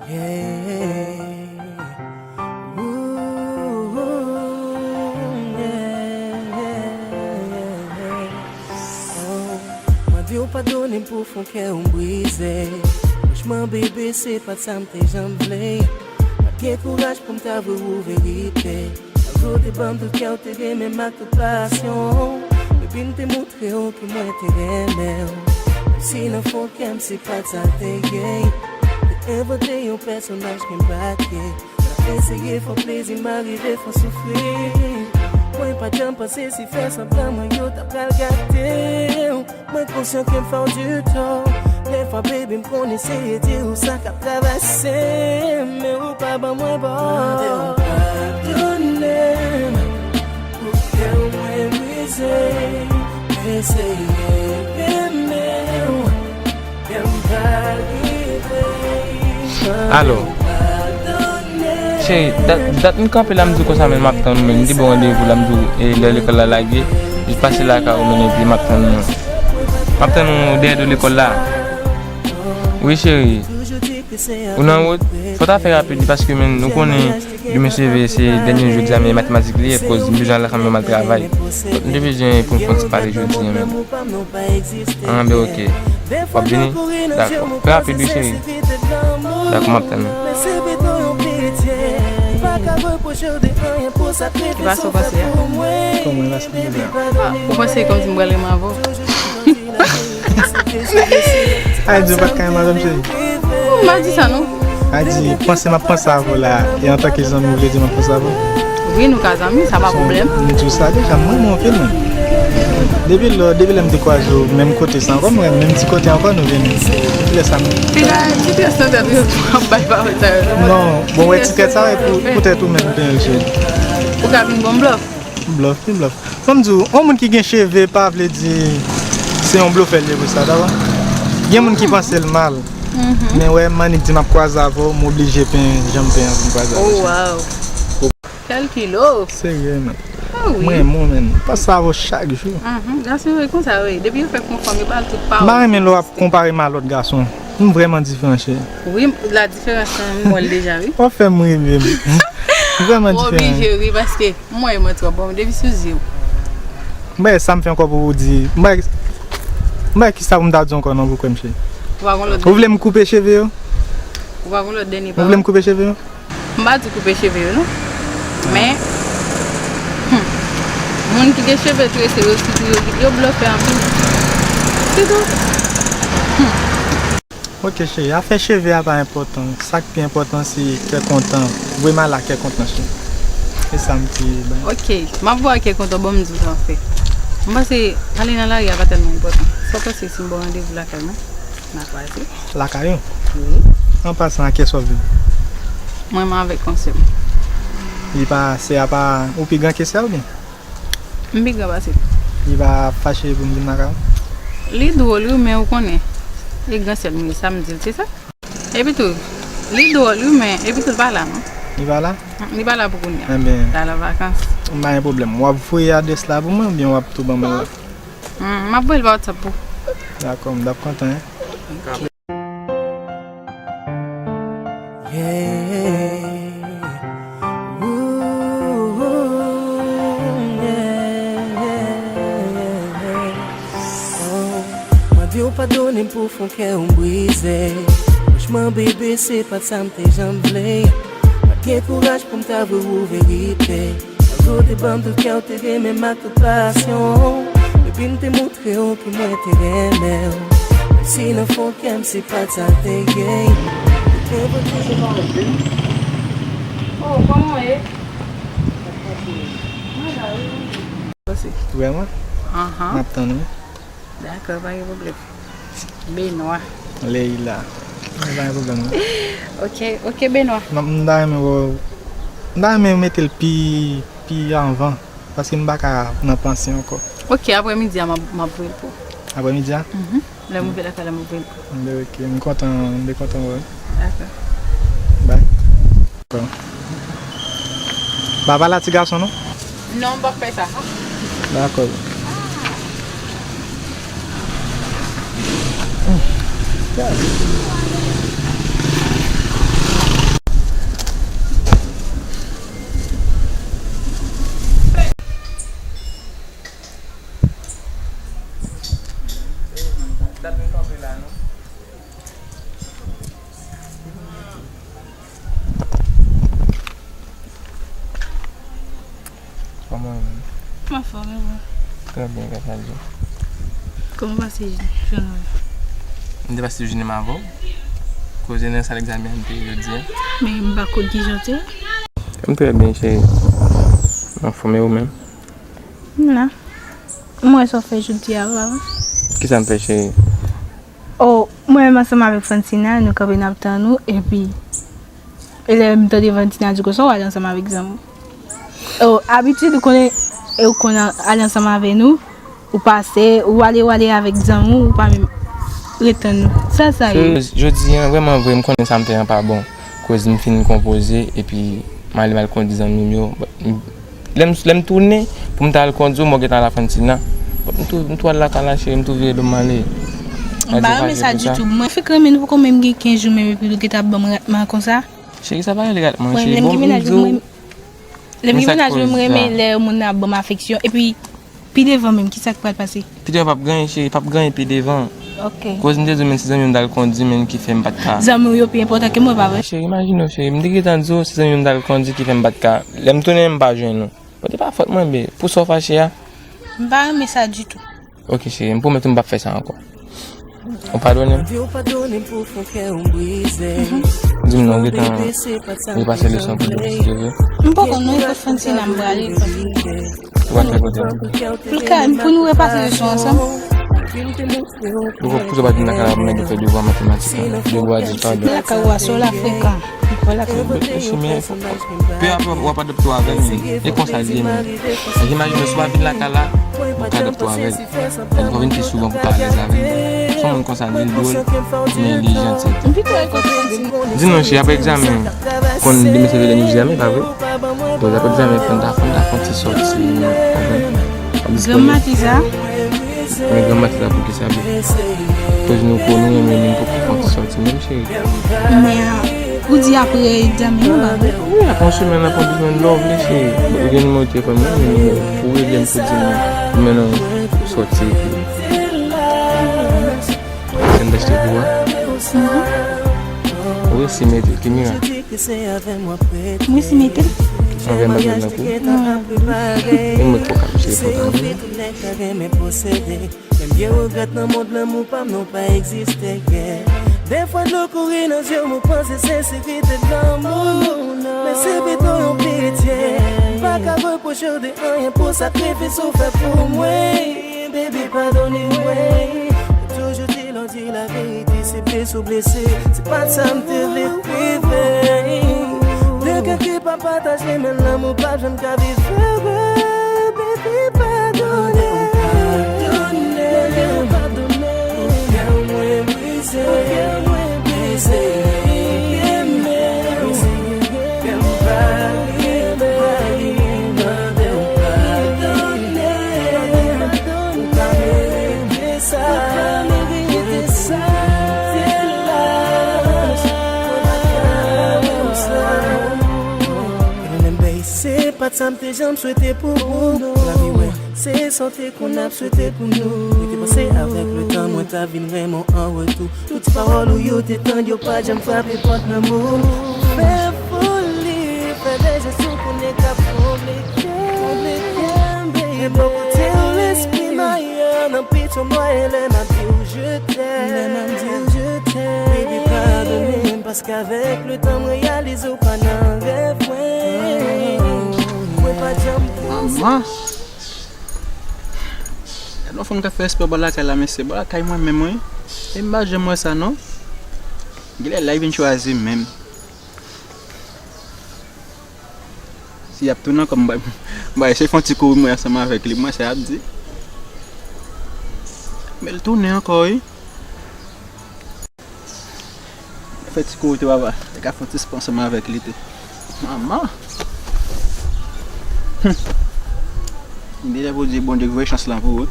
Yeah. Ooh, yeah, yeah, yeah, yeah. Oh, mande w padone m pou fon kè w m brize. Franchman, bebe, se pa t sa m te janm vle. Pa t gen kouraj pou m ta avwe w verite. Sa w te ban m tout kè w te renmen m ak tout pasyon w. Epi m te montre w ke mwen te renmen w. Menm si nan fon kè m se pa t sa l te ye. Te envante yon pèsonaj ke m pa t ye. Eseye fè w plezi, m arive fè w soufri. Mwen pa t janm panse si fè sanblan mwen yo ta pral gate w. Mwen konsyan ke m fè w di tò. Dèfwa, baby, m konn eseye di w sa k ap travèse m, men ou pa ban mwen bò. Mande w padone m pou kè mwen brize. Eseye renmen w. Alò, cheri, dat, dat m kanpe la, m di w konsa, men m ap tann ou, men m te ba w randevou la, m di w, e, lè lekòl la lage, jis pase lakay ou, men epi m ap tann ou. M ap tann ou dèyè do lekòl la. Wi, cheri. Ou nan wout? Fò w ta fè rapid, wi, paske, men, nou konnen demen se, se dènye jou egzamen matematik li ye, koz m bezwen al kanmenm al travay. M te bezwen pou n fè yon ti pale jodi a, men. Ah, ben, ok. W ap vini? Dakò. Fè rapid, wi, cheri. Dakò, m ap tann ou. Epa sa w panse a? Kòman w panse a? Ah, ou panse kòmsi m pral renmen avè w? Ay, di w pa t ka renmen avè m, cheri. Non, m pa di sa, non. A di, panse m ap panse avè w la, e antanke zanmi, w vle di m ap panse avè w? Wi, nou ka zanmi, sa pa pwoblèm. M di w sa deja, m renmen w anpil, men. Depi lè, depi lè m te kwaze w, menm kote sa ankò, m wè menm ti kote ankò nou vini. Depi lè sa m... Piga, ti pyès nan tèt ou yo tou ap bay pawòl sa yo, non? Non, bon, wè ti tèt sa, wè pou, poutèt ou menm, m penyen l, cheri. Ou ka vin bon blòf. Blòf, ki blòf? Fò m di w, yon moun ki gen cheve pa vle di se yon blofè l ye pou sa, dakò? Gen moun ki panse l mal. Mhm. Men wè, m annik di m ap kwaze avè w, m oblije penyen, jan m penyen pou m kwaze avè w. Oh, wow. Kèl kilo! Serye, men. Ah, wi. Mwen, mwen, men. Panse avè w chak jou. Mhm. Gason yo konsa, wi. Depi yo fèk yon fanm, yo ba l tout pawòl. M pa renmen lè w ap konpare m a lòt gason. M vrèman diferan, cheri. Wi, la diferans lan, m wè l deja, wi. W ap fè m ri, menm. Vrèman diferan. Ou oblije ri, paske m wè mwen twòp bon, depi sou zye w. M wè sa m fè ankò pou ou di. M wè, m wè kisa pou m ta di ankò non pou kwè m, cheri. Ou pa gon lòt... Ou vle m koupe cheve yo? Ou pa gon lòt dènye pawòl? Ou vle m koupe cheve yo? M pa di koupe cheve yo, non. Men, hmm, moun ki gen cheve trese yo, sitou yo, yo blofè anpil. Se tou. Hmm. Ok, cheri, afè cheve a pa enpòtan. Sa k pi enpòtan, se kè kontan. Voye m al a kè kontan, cheri. E sa m te bay. Ok, m ap voye a kè kontan, bon, m di w sa w fè. M panse, ale nan lari a pa tèlman enpòtan. Sa w panse si m ba w randevou lakay mwen? N a kwaze. Lakay ou? Wi. An pasan, a kiyès w ap viv? Mwen, mwen avèk yon sè m. Li pa, sè a pa, ou pi gran ke sè a oubyen? M pi gran pase l. Li pa fache pou m vin lakay ou? Li dwòl, wi, men ou konnen. E gran sè l, men sa m di l, se sa. Epitou, li dwòl, wi, men epitou l pa la, non. Li pa la? Mm, li pa la pou kounye a. Enben, l al an vakans. M pa gen pwoblèm. W ap voye adrès la pou mwen oubyen w ap tou ban mwen l la? Mm, m ap voye l pa WhatsApp pou. Dakò, m t ap kontan, en. Yeah. Ooh, yeah, yeah, yeah. Oh, mwen di w padone m pou fon kè w m brize. Franchman, bebe, se pa t sa m te janm vle. Pa t gen kouraj pou m t avwe w verite. Malgre w te ban m tout kè w te gen, menm ak tout pasyon. Epi m te montre w ke mwen te renmen w. Menm si nan fon kè m se pa t sa l te ye. Oh, kòman w ye? Mwen la, wi. Pase. Vrèman? Ahan. M ap tann ou. Dakò, pa gen pwoblèm. Benoit. Leila. Pa gen pwoblèm, non. Ok, ok, Benoit. M, m ta renmen wè w, m ta renmen mete l pi, pi anvan, paske m pa ka nan panse ankò. Ok, aprèmidi a, m ap, m ap voye l pou ou. Aprèmidi a? Mhm. Lè m rive lakay la, m ap voye l pou ou. Byen, ok, m kontan, m byen kontan wè w. Dakò. Bye. Dakò. Pa pale a ti gason, non? Non, m p ap fè sa. Dakò. Kòman w ye menm? M anfòm, e ou? Trè byen, gras a Dye. Kòman w pase jounen w la? M te pase jounen m avè w. Koze nan sal egzamen an te ye jodi a. Men m pa konn kijan w te ye. M trè byen, cheri. M anfòm, e ou menm? M la. M wè sa w fè jodi a, papa. Kisa m fè, cheri? Oh, mwen menm ansanm avèk Francina, nou kanpe n ap tann ou, epi lè m tande Francina di konsa, w ale ansanm avèk zanmi w. Oh, abitid ou konnen, e ou konn ale ansanm avè nou, ou pase, ou ale, ou ale avèk zanmi w, ou pa menm ret tann nou. Sa, sa ye. Serye, jodi a, vrèman vre, m konnen sa m fè an pa bon. Koz m fin konpoze, epi m ale m al kondi zanmi m yo. Lè m, lè m tounen pou m ta al kondi w, m wè w gentan al a Francina. M tou, m tou al lakay la, cheri, m tou vire do m ale. M pa renmen sa ditou. Mwen fèk renmen nou poko menm gen kenz jou menm epi nou gentan ap ban m ratman konsa. Cheri, sa pa rele ratman, cheri. Bon, m di w, lè m gen mennaj mwen, m renmen lè moun nan ap ban m afeksyon. Epi, pi devan menm, kisa k pral pase? Pi devan p ap gen anyen, cheri, p ap gen anyen pi devan. Ok. Koz m te di w, menm se zanmi m t al kondi, menm ki fè m pa t ka. Zanmi w yo pi enpòtan ke mwen, pa vre? Cheri, imajine w, cheri, m te gentan di w, se zanmi m t al kondi ki fè m pa t ka. Lè m tounen, m pa jwenn ou. Bon, te pa fòt mwen, be. Pou sa w fache a? M pa renmen sa ditou. Ok, cheri, m pwomèt ou m p ap fè sa ankò. Ou padone m? Di m non, ou gentan repase leson pou demen, si Dye vle. M poko non, e kot Francina m prale. Ou pral fè kote? Pou l ka, pou nou repase leson ansanm. Ou konn, pou sa w pa vin lakay la pou mèt fè devwa matematik la. Devwa di padon. Lakay ou a, se w la frekan. Ou pral lakay ou. Mèsi, men, fò, fò, pe apre w ap adapte w avè l, men. E konsa l ye, men. Imajine w, si w pa vin lakay la, ou ka adapte w avè l. Fò vin pi souvan pou pa alèz avè l. Se yon moun konsa, li dwòl, men li janti. Di non, cheri, apre egzamen, konn demen se lè nou egzamen, pa vre? Bon, apre egzamen, fò n ta, fò n ta fè yon ti sòti, nou konprann. Granm maten sa? Men granm maten sa pou ki sa, be? Koz nou ko, nou renmen, nou poko fè yon ti sòti, menm, cheri. Men, ou di apre egzamen yo, pa vre? Wi, apre yon semèn, apre yon semèn, lè w vle, cheri. Ou gen nimewo telefòn mwen, men pou rele m pou di m, men non, sòti epi. Sa m t achte pou ou a? Ou resi mete l, ki mirak? M resi mete l. Anvè m pa t met nan kou? E mwen k poko ap jere pòtav mwen. Menm gen regrèt nan mond, lanmou pa m non pa egziste, yeah. Dèfwa dlo kouri nan zye m, ou panse senserite de lanmou, non. Men se pito yon pitye. M pa ka repwoche w de anyen pou sakrifis ou fè pou mwen. Baby, padone mwen. Toujou di lè w di laverite, se blese w blese. Se pa t sa m te vle rive. De kè ki pa pataje, men lanmou pa janm ka viv ere. Baby, padone. Padone. Kè mwen brize. Kè mwen brize. Kè mwen brize. Kè m pa rive mande w padone. Ou pa merite sa. Ou pa merite sa. Sa m te janm swete pou ou, lavi wè, se sa w te konn ap swete pou nou. Mwen te panse avèk letan mwen ta vin renmen w an retou. Tout ti pawòl ou yo te tande yo pa janm frape pòt lanmou. Fè foli, fè de jesyon konnen k ap konplike, konplike, baby. E bò kote w lespri m ayè nan pitye w m wè lè m ap di w je t'aime. Lè m ap di w je t'aime. Baby, padone m, paske avèk letan m reyalize w pa nan rèv mwen. Mwen pa t janm panse. Manman! Gade yon fanm k ap fè espè bò lakay la, mesye, bò lakay mwen menm, wi. E m pa janm wè sa, non. Genlè la, li vin chwazi m menm. Si y ap tounen ankò, m bay, m bay se fè yon ti kouri mwen ansanm avèk li, mwen sa y ap di. Men l tounen ankò, wi. Fè ti kouri tou, papa. Te ka fè yon ti spò ansanm avèk li tou. Manman! Hum. Li deja pou di Bondye voye chans lan pou ou.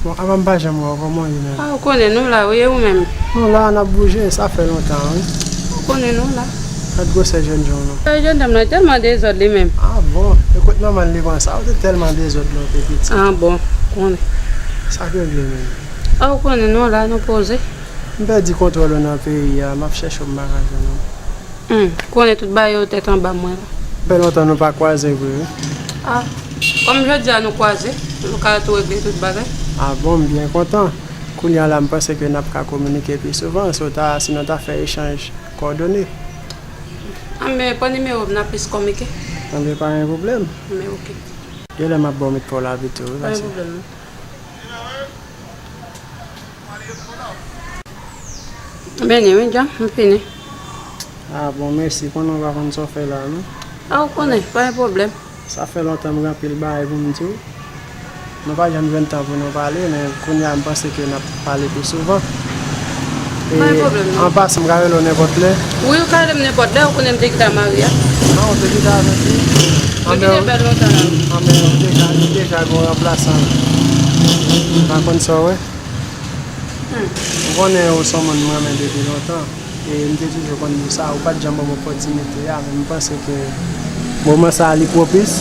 Bon, apa m pa janm wè w, kòman w ye menm? A, ou konnen nou la, wi, e ou menm? Nou la, n ap bouje, sa fè lontan, wi. Ou konnen nou la. Gad gwosè jènjan w lan. E, jènjan m lan tèlman dezòd li menm. A bon? E kot manman l li pran sa? Ou te tèlman dezòd lè w te piti. A bon, konnen. Sa k regle menm? A, ou konnen nou la, nou poze. M pèdi kontwòl ou nan peyi a, m ap chèche w, m pa ka jwenn ou. Hmm, konnen tout bagay yo tèt anba mwen la. Fè lontan nou pa kwaze vre, wi. A, kòm jodi a nou kwaze, nou ka tou regle tout bagay. A bon, m byen kontan. Kounye a la, m panse ke n ap ka kominike pi souvan, si w ta, si nou ta fè echanj kòdone. Anben, pran nimewo m, n ap plis kominike. Anben, pa gen pwoblèm. Anben, oke. Genlè m ap ba w met pa w la pito, wi, pase. Pa gen pwoblèm, non. Beni, wi, Jan, m fini. A bon, mèsi. Konnen w pa konn sa w fè la, non? A, ou konnen, pa gen pwoblèm. Sa fè lontan m gen anpil bagay pou m di w. Nou pa janm jwenn tan pou nou pale, men kounye a m panse ke n ap pale pi souvan. E, pa gen pwoblèm, non. An pasan, m ka rele w nenpòt lè? Wi, ou ka rele m nenpòt lè, ou konnen m te kite Maria. Non, ou te kite avèk li? Mwen kite bèl lontan la, wi. Anben, ou deja, ou deja gen yon ranplasan. M pa konn sa w wè. Hmm. Ou konnen ou se yon moun m renmen depi lontan. E m te toujou konn di w sa, ou pa t janm ban m opòtinite a, men m panse ke moman sa a li pwopis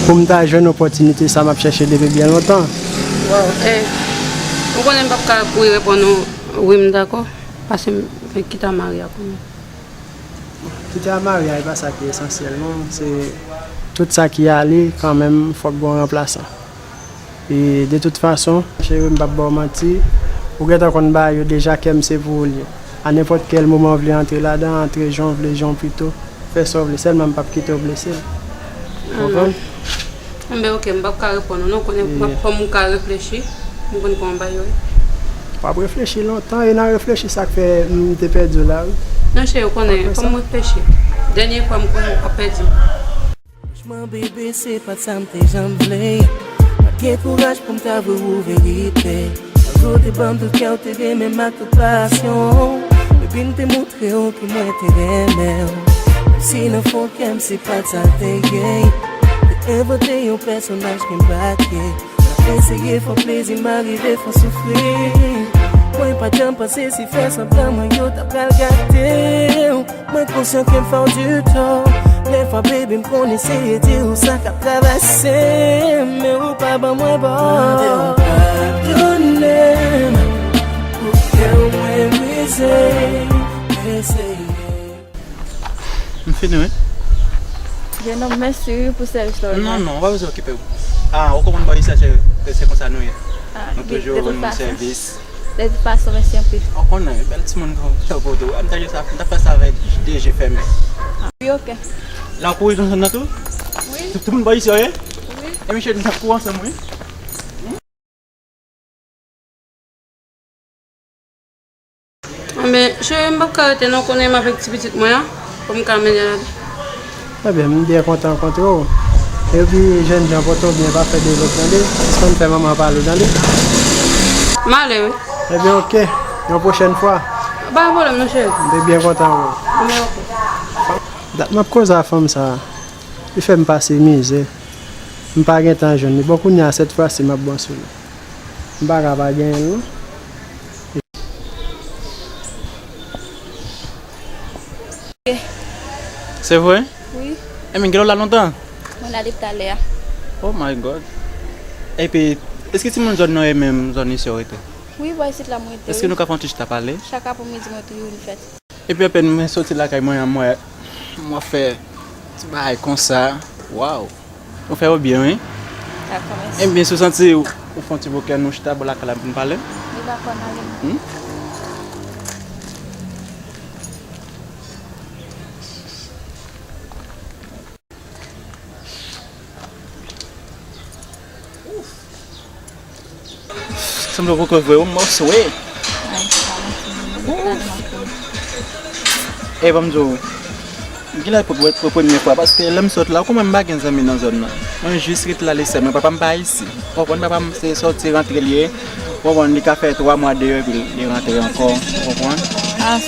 pou m ta jwenn opòtinite sa m ap chèche depi byen lontan. Waw, e, ou konnen m p ap ka kouri reponn ou, wi, m dakò, pase m kite Maria konnen. Kite a Maria, e pa sa ki esansyèl, non. Se tout sa ki ale, kanmenm, fòk gen yon ranplasan. E de tout fason, cheri, m p ap ba w manti, ou gentan konn bagay yo deja, kè m se pou ou l ye. A nenpòt kèl moman w vle antre ladan, antre jan w vle, jan w pito, fè sa w vle, sèlman m p ap kite w blese l. Konprann? Anben, oke, m p ap ka reponn ou non, konnen m ap, fò m ka reflechi, m konn kòman bagay yo ye. W ap reflechi lontan, e nan reflechi sa k fè m te pèdi w la, wi. Non, cheri, ou konnen, fò m reflechi. Dènye fwa m konnen w ap pèdi m. Franchman, bebe, se pa t sa m te janm vle. Pa t gen kouraj pou m ta avwe ou verite. Malgre w te ban m tout kè w, te renmen m ak tout pasyon. Epi m te montre w ke mwen te renmen w. Menm si nan fon kè m se pa t sa l te ye. Te envante yon pèsonaj ke m pa t ye. M ap eseye fè w plezi, m arive fè w soufri. Mwen pa t janm panse si fè sanblan mwen yo ta pral gate w. Mwen konsyan ke m fè w di tò. Dèfwa, baby, m konn eseye di w sa k ap travèse m, men ou pa ban mwen bò. Mande w padone m pou kè w mwen brize. Eseye. M fini, wi. Jenòm, mèsi wi pou sèvis la w. Non, non, ou pa bezwen okipe w. A, ou konprann bò isi a, se, se konsa nou ye. Nou toujou rann moun sèvis. De tout fason, mèsi anpil. Ou konnen, bèl timoun kon sa pou tou. M ta jis ap, m ta fè sa avèk de je fèmen. Wi, oke. L ap kouri konsa nan tou? Wi. Tout, tout moun bò isi, wi? Wi. E misye, n ap kouri ansanm, wi. Anben, cheri, m p ap ka rete non, konnen m avèk ti pitit mwen an, pou m ka mennen l ale. Ebyen, m byen kontan rankontre w. Epi, jènjan, pòte w byen, pa fè de lòt, tande? Sispann fè manman pale w, tande? M ale, wi. Ebyen, oke. Yon pwochèn fwa. Pa gen pwoblèm, non, cheri. M te byen kontan wè w. Anben, oke. Dat m ap koze a fanm sa a. Li fè m pase mizè. M pa gentan jwenn li. Bon, kounye a, sèt fwa si m ap bon sou li. M pa ka pa genyen l, non. Se vre? Wi. Ebyen, gen lè w la lontan? Mwen ale talè a. Oh my God. Epi, èske timoun zòn nan yo menm, zòn isit yo rete? Wi, bò isit la mwen rete, wi. Èske nou ka fè yon ti chita pale? Chak apremidi mwen toujou vin fèt. Epi apèn mwen soti lakay mwen an, mwen, mwen fè ti bagay konsa. Waw! Ou fè yo byen, wi. Dakò, mèsi. Ebyen, si w santi w, ou fè yon ti bouke, nou chita bò lakay la pou n pale. Wi, dakò, n ale. Hmm? Sanble w poko vre, w mò swe. E ban m di w, m gen la pou, pou, pou premye fwa, paske lè m sot la, ou konnen m pa gen zanmi nan zòn nan. Mwen jis ret la li sèl mwen, papa m pa isi. Ou konprann, papa m se soti rantre li ye. Ou konprann, li ka fè twa mwa deyò epi li rantre ankò. Ou konprann?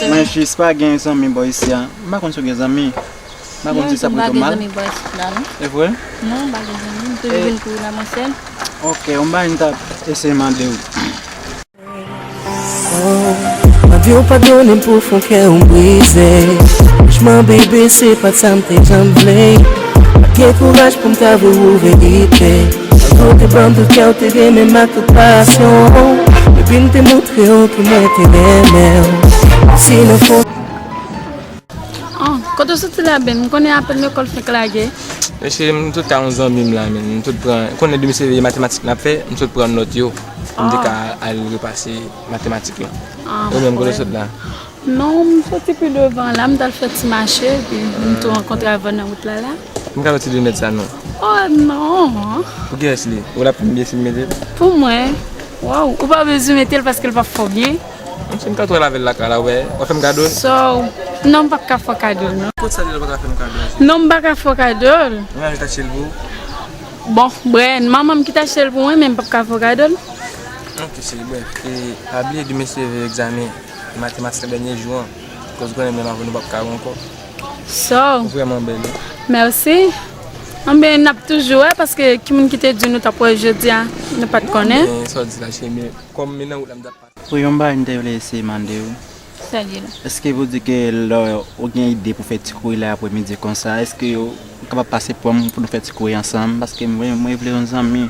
Mwen jis pa gen zanmi bò isi a. M pa konn si w gen zanmi. M pa konn si sa pral mal. Non, m pa gen zanmi bò isit la, non. E vre? Non, m pa gen zanmi. M toujou vin kouri la mwen sèl. Ok, yon bagay m t ap eseye mande w. Oh, mwen di w padone m pou fon kè w brize. Franchman, bebe, se pa t sa m te janm vle. Pa t gen kouraj pou m ta voye w verite. Pandan w te ban m tout kè w te renmen m ak tout pasyon. Epi m te montre w ke mwen te renmen w. Si nan fon Ah, kote w soti la, Ben? M konnen apèn lekòl fenk lage. Mesye, m sot ka yon zanmi m la, men. M sot pran, konnen demen se matematik n ap fè, m sot pran nòt yo. Pou m te ka al repase matematik lan. Ou menm, kote w sot la? Non, m soti pi devan la, m t al fè ti mache, epi m tou rankontre avè w nan wout la, la. M ka wè ti linèt sa, non? Oh, non. Pou kiyès li? Ou la pou m byen si m mete l? Pou mwen. Waw, ou pa bezwen mete l paske l p ap fè w byen. Mwen se m ka tou al avè l lakay la, wè. W ap fè m kado l? So, non, m p ap ka fè w kado l, non. Kot sa li la pa ka fè m kado l? Non, m pa ka fè w kado l. Mwen menm ki t achte l pou ou? Bon, Brian, manman m ki t achte l pou mwen, men m p ap ka fè w kado l. Ok, cheri, brèf. E, pa bliye demen se egzamen matematik la dènye jou an. Koz konnen menm avè w nou p ap ka wè ankò. So. Ou vrèman bèl, wi. Mèsi. Anben, n ap toujou wè, paske ki moun ki te di nou t ap wè jodi a, nou pa t konnen. Non, men sa w di la, cheri, men kòm men nan wout la, m t ap pase. Wi, yon bagay m te vle eseye mande w. Sa l ye la? Èske pou di ke lè w gen ide pou fè ti kouri la apremidi konsa, èske w kapab pase pran m pou nou fè ti kouri ansanm? Paske mwen, mwen vle yon zanmi.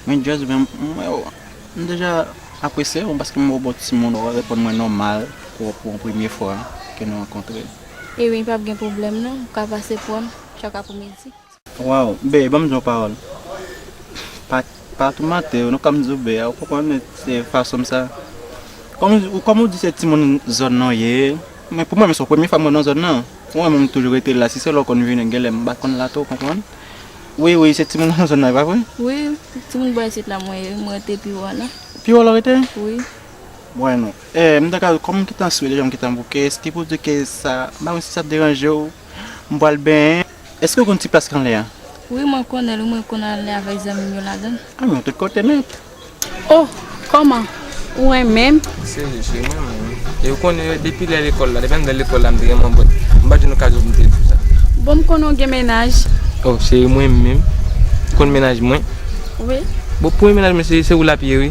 Mwen just vle, mwen, m deja apresye w paske m wè w bon timoun, w reponn mwen nòmal pou, pou yon premye fwa ke nou rankontre. E wi, p ap gen pwoblèm non, ou ka pase pran m chak apremidi. Waw, bebe, ban m di w yon pawòl. Pa, pa toumante w, nou konn m di w bebe, ou konprann se fason m sa. Kòm, kòm ou di se timoun zòn nan w ye, men pou mwen, men se premye fwa m wè w nan zòn nan. Ou wè, mwen, m toujou rete la, si se lè w konn vini, genlè m pa konn la tou, ou konprann? Wi, wi, se timoun nan zòn nan, e pa vre? Wi, timoun bò isit la, mwen, mwen rete pi wo a la. Pi wo a w rete? Wi. Bwè non. E, m ta ka, kòm m gentan swe deja, m gentan bouke, èske pou di ke sa, m pa konn si sa ap deranje w, m pral benyen. Èske w konn ti plas ki anlè a? Wi, mwen konnen l, wi, mwen konn ale avèk zanmi m yo ladan l. A, men w tout kote nèt. Oh, kòman? Ou renmen m? Serye, cheri, mwen renmen w. E ou konnen, depi lè lekòl la, depi ann lè lekòl la, m te renmen w, but m pa t jwenn okazyon pou m te di w sa. Bon, m konnen w gen mennaj. Oh, cheri, mwen menm. Ou konn mennaj mwen? Wi. Bon, premye mennaj mwen, cheri, se ou l ap ye, wi.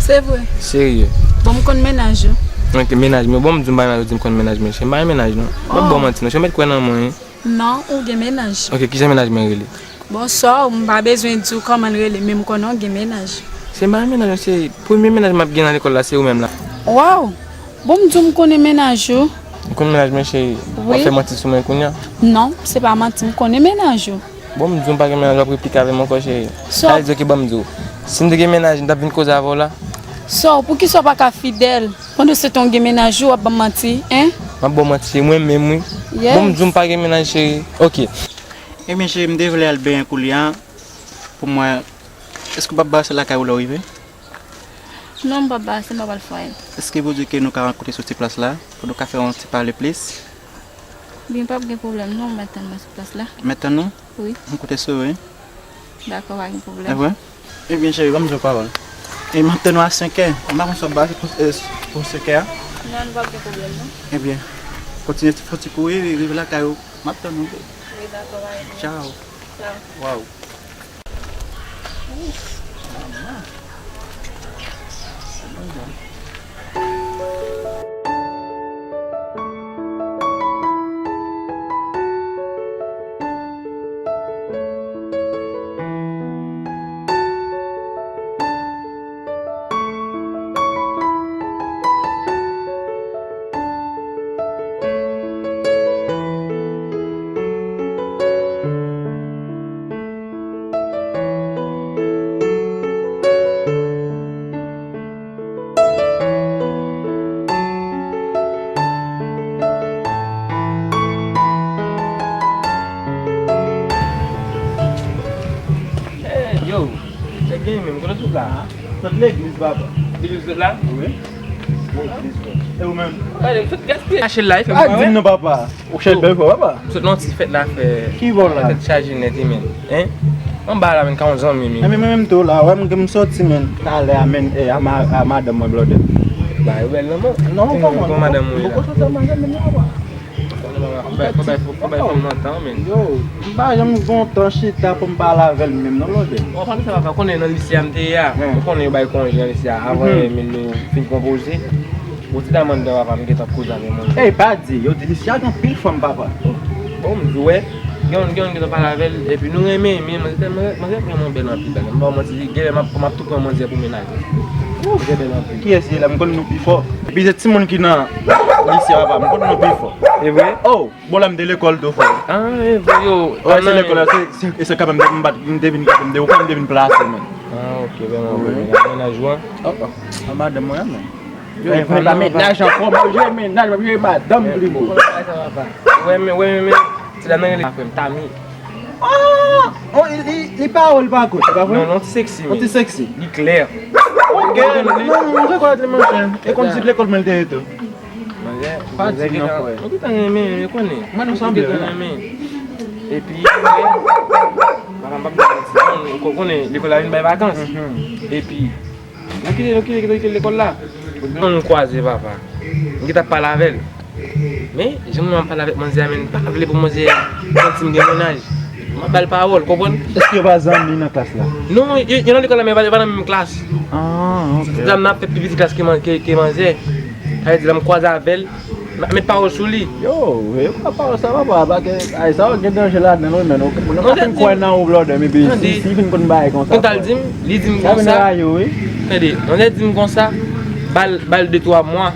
Se vre? Serye. Bon, m konn mennaj ou. Ok, mennaj mwen. Bon, m di w m pa renmen lè w di m konn mennaj mwen, cheri. M pa gen mennaj, non. M p ap ba w manti, non. Cheri, ou mèt kwè nan mwen, wi. Non, ou gen mennaj. Ok, kijan mennaj mwen rele? Bon, so, m pa bezwen di w kòman l rele, men m konnen w gen mennaj. Se pa mennaj mwen, se premye mennaj m ap gen nan lekòl la, se ou menm la. Waw! Bon, m di w m konnen mennaj ou. Ou konn mennaj mwen, cheri? Wi. W ap fè manti sou mwen kounye a? Non, se pa manti, m konnen mennaj ou. Bon, m di w m pa gen mennaj, w ap replike avè m ankò, cheri. So, sa vle di, ok, ban m di w. Si m te gen mennaj, m t ap vin koze avè w la. So, poukisa w pa ka fidèl? Pandan se tan w gen mennaj ou, w ap ban m manti, en? M ap ba w manti, se mwen menm, wi. Yes. Bon, m di w m pa gen mennaj, cheri. Ok. Ebyen, cheri, m te vle al benyen koulye a. Pou mwen, èske w p ap barase lakay ou lè w rive? Non, m p ap barase, m p ap al fè anyen. Èske pou di ke nou ka rankontre sou ti plas la, pou nou ka fè yon ti pale plis? Byen, p ap gen pwoblèm, non, m mèt tann mwen sou plas la. Mèt tann ou? Wi. M konte sou ou, wi. Dakò, pa gen pwoblèm. E vre? Ebyen, cheri, ban m di w pawòl. E m ap tann ou a senk è. M pa konn si w ap barase pou, e, pou senk è a. Non, nou p ap gen pwoblèm, non. Ebyen, kontinye fè ti kouri, rive lakay ou. M ap tann ou, bebe. Wi, dakò, pa gen pwoblèm. Tchaw. Tchaw. Waw. Ouf, manman. Se bon, bon. Yo, nèg gen menm, kote sot la? Sot legliz, papa. Legliz sot la? Wi. Legliz, papa. E ou menm? Gade, m sot gaspiye. Mache la, e fè m pa wè. Di m non, papa. Ou chèch bèl fò, papa. M sot nan ti fèt la, fè. Ki bò la? Tèt chaje nèt, wi, men. Hein? Anba la, men, ka yon zanmi, men. Enben, mwen menm tou la, wè, m, m soti, men. Talè a, men, e, a ma-, a madanm mwen, blòdè. Ba, yo bèl, non, men. Non, kòman? Bon, madanm mwen la. Poko soti a madanm mwen la, papa. Fò bay, fò bay, fò bay fanm nan tan, men. Yo, m pa janm gon tan chita pou m pale avè l menm non, blòdè. Bon, pa de sa, papa, konnen nan lise a m te ye a. Ou konnen yo bay konje nan lise a. Avan, men nou fin konpoze. Bon, ti dam anndan, papa, m gentan koze avè mwen. Ey, pa di, yo di lise a gen anpil fanm, papa. Bon, m di w, wè, gen youn, gen youn gentan pale avè l, epi nou renmen, men manzè tèlman, manzè vrèman bèl anpil, bagay. M pa manti, genlè m ap, m ap tou pran manzè pou mennaj mwen. Manzè bèl anpil. Kiyès li ye la? M konnen nou pi fò. Epi se timoun ki nan lise a, papa, m konnen nou pi fò. E vre? Oh! Bon, la m te lekòl tou, frè. Ah, e vre, yo. Wè, se lekòl la, se, se, e se kanmenm m te, m te vin kanpe, m te, ou kwè m te vin plase, men. Ah, ok, vrèman, vrèman. Mennaj ou an? Oh, oh. A madanm mwen an, men. Yo, e pa mennaj ankò, mwen jere mennaj, mwen jere madanm pli bon. Wè, men, wè, men, men, ti dam nan rele frè m, Tami. Ah! Oh, li, li, li pa wo, li pa kout, li pa vre? Non, non, ti seksi, men. Yon ti seksi. Li klè. Ok, non, mwen rekonèt li, monchè. E konn ti lekòl mwen li te ye tou. Manzè, pa di non, frè. Mwen gentan renmen, yo konnen. Mwen nou sanble, wi. Mwen gentan renmen. Epi, frè, papa m p ap di manti, non, ou konnen, lekòl la vin bay vakans. Epi, nou kite, nou kite, kite, kite lekòl la. Non, nou kwaze, papa. M gentan ap pale avè l. Men, jan mwen ap pale avèk manzè a, men, m pa vle pou manzè santi m gen mennaj. M ap ba l pawòl, konprann? Èske yo pa zanmi nan klas la? Non, yo, yo nan lekòl la, men yo pa, yo pa nan menm klas. Ah, ok. Ti dam nan ap fè pi piti klas ke man-, ke, ke manzè. Sa vle di, lè m kwaze avè l, m ap met pawòl sou li. Yo, yo pa pawòl sa, papa, paske, ay, sa yo gen danje ladan l, wi, men, nou, nou pa fin kwè nan ou, blòdè, men, epi si, si fin konn bagay konsa, konn sa l di m, li di m konsa. Tande, manzè di m konsa, ba l, ba l de twa mwa,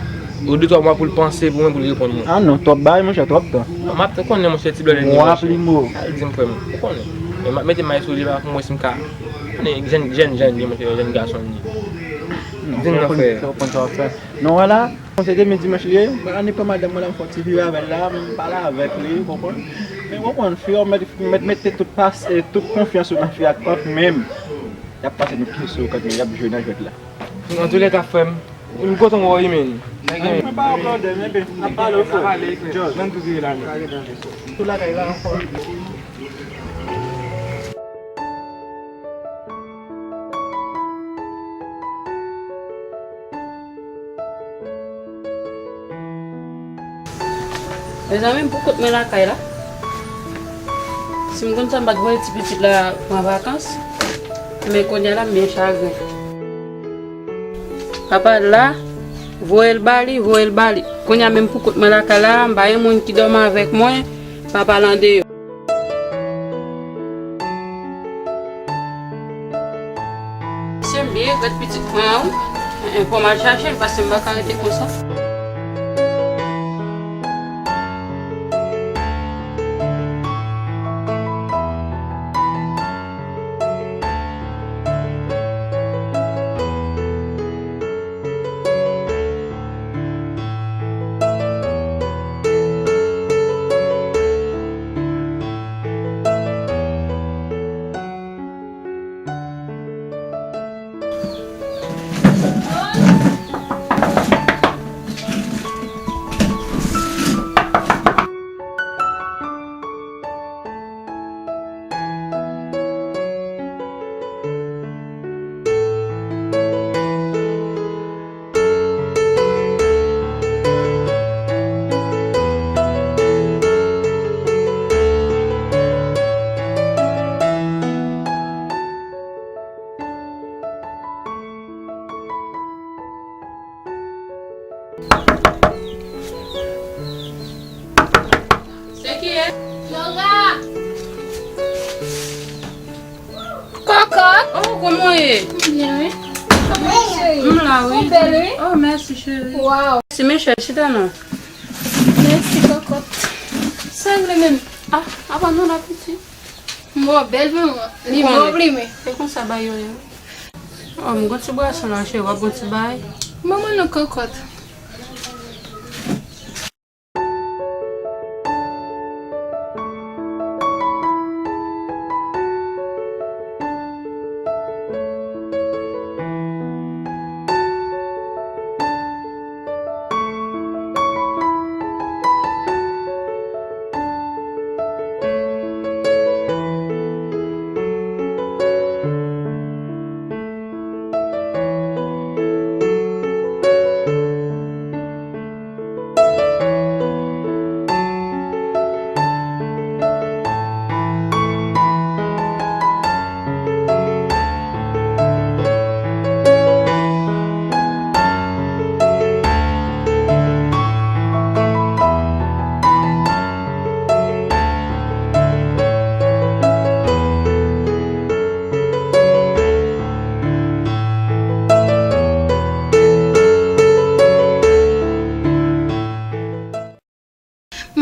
ou de twa mwa pou l panse pou mwen, pou l reponn mwen. Ah non, twòp bagay, monchè, twòp tan. Non, m ap konnen, monchè, ti blòdè ni, monchè. Mwa pli mo. Sa l di m, frè m, ou konnen. Men m ap mete may sou li la pou m wè si m ka. Konnen, jèn, jèn, jèn li, monchè, jèn gason li. Di m non, frè. Non, wè la, se demen dimanch li ye, mwen annik pran madanm mwen la, m fè yon ti vire avè l la, m pale avèk li, ou konprann? Men ou konprann, fi yo mèt, mèt mete tout pas, e, tout konfyans ou nan fi a, kont menm. Y ap pase nou pye sou yo, kont menm, y ap jwe nan jwèt la. Antoulèka, frè m, m kontan wè w wi, men. Mwen pa wè w blòdè, men, n ap pale, frè. N ap pale, frè. Just. Nan tou vire la, men. Tou lakay la, anfòm. Mezanmi, m pou kont mwen lakay la. Si m konn sa, m pa t voye ti pitit la pran vakans. Men kounye a la, m byen chagren. Papa la, voye l ba li, voye l ba li. Kounye a menm pou kont mwen lakay la, m pa gen moun ki dòmi avèk mwen, papa l andeyò. Se m byen regrèt pitit mwen an wi. Fò m al chache l paske m pa ka rete konsa. Se kiyès? Flora! Kòkòt! Oh, kòman w ye? M byen, wi. Kòman w ye, cheri? M la, wi. Ou bèl, wi. Oh, mèsi, cheri. Waw. Mèsi, men chèl, chita non. Mèsi, kòkòt. Sa w vle menm? Ah, apa non, la piti. M wè w bèl, manman. Li bon, li men. Se konsa bagay yo ye. Oh, m gon ti bwason la, cheri, w ap gon ti bagay? Manman non, kòkòt.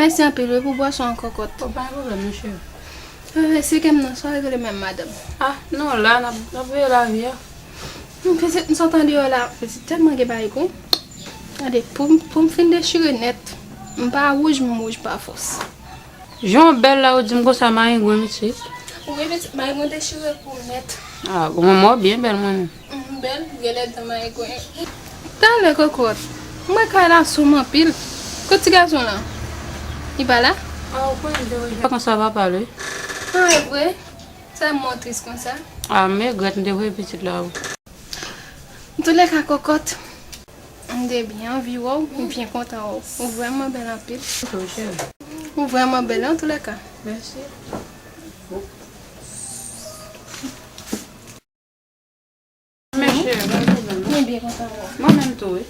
Mèsi anpil wi pou bwason an, Kòkòt. O, pa gen pwoblèm, monchè. Mwen vle sike m nan, sa w regle menm, madanm? Ah, non, la, n ap, n ap veye lavi a. Pitit, m sot andeyò la, pitit, tèlman gen mayigwen. Gade, pou m, pou m fin dechire nèt, m pa wouj, m wouj pa fòs. Jan w bèl la, ou di m konsa mayigwen, pitit. Wi, pitit, mayigwen dechire kou nèt. Ah, bon, manman w byen bèl, mwen menm. M bèl, genlè dan mayigwen. Talè, Kòkòt. M wè kay la sonm anpil. Kot ti gason lan? Li pa la? Ah, ou konnen m te voye vakans a papa l, wi. Ah, e vre? Sa m tris konsa. Ah, m regrèt m te voye pitit la, wi. Antoulèka, Kòkòt, m te byen anvi wè w, m byen kontan wè w. Ou vrèman bèl anpil. Ou vrèman bèl, antoulèka. Mèsi. Mèsi. Mwen byen kontan wè w. Mwen menm tou, wi.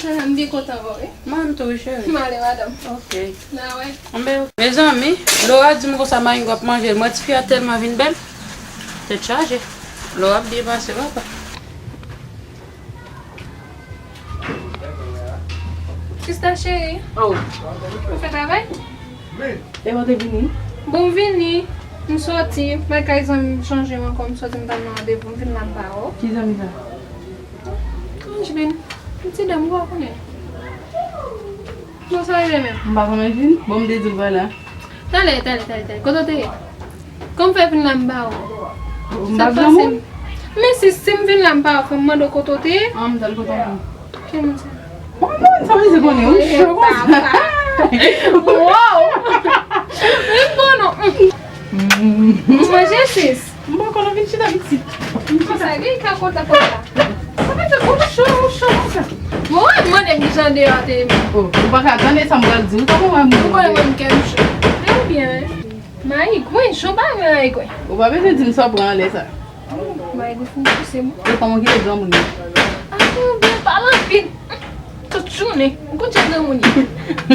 M byen kontan wè w, wi. Mwen menm tou, wi, cheri. M ale, madanm. Ok. N a wè. Anben, mezanmi, Laura di m konsa mayigwen ap manje l. Mwen, tifi a tèlman vin bèl. Tèt chaje. Laura ap byen pase, papa. Sista cheri. Oh. Ou fè travay? Epa, w te vini? Bon, m vini. M soti. Mwen kay zanmi m chanje m ankò. M soti, m t al nan randevou. M vin la, m pa wè w. Ki zanmi sa? Angeline. Yon ti dam, ou pa konnen. Bon, sa rive menm. M pa konn Angeline. Bon, m te di w pa la. Talè, talè, talè, talè. Kote w te ye? Kòman fè vin la m pa wè w? M pa granmoun. Men si, si m vin la m pa wè w, fò m mande w kote w te ye? An, m t al kote w. Ki moun sa? Yon moun sa vle di konnen, wi, cho konsa. Wow! Wi, bon, non. Ou manje sis? M pa konn, vin chita pitit. Konsa, gen ka kontan konsa. Sa vle di ou cho, ou cho konsa. Bon, ou mande m kijan deyò te ye menm. Oh, ou pa ka tande sa m pral di, ou ta konprann. Ou konnen mwen m kè m cho. Men ou byen, wi. Mayigwen, cho pa gen mayigwen. Ou pa bezwen di m sa w pran anlè sa. Mayigwen fin pouse m. Yo, kòman w kite granmoun yo? Ah, ou byen pale anpil. Tout jounen, ou konn jan granmoun ye.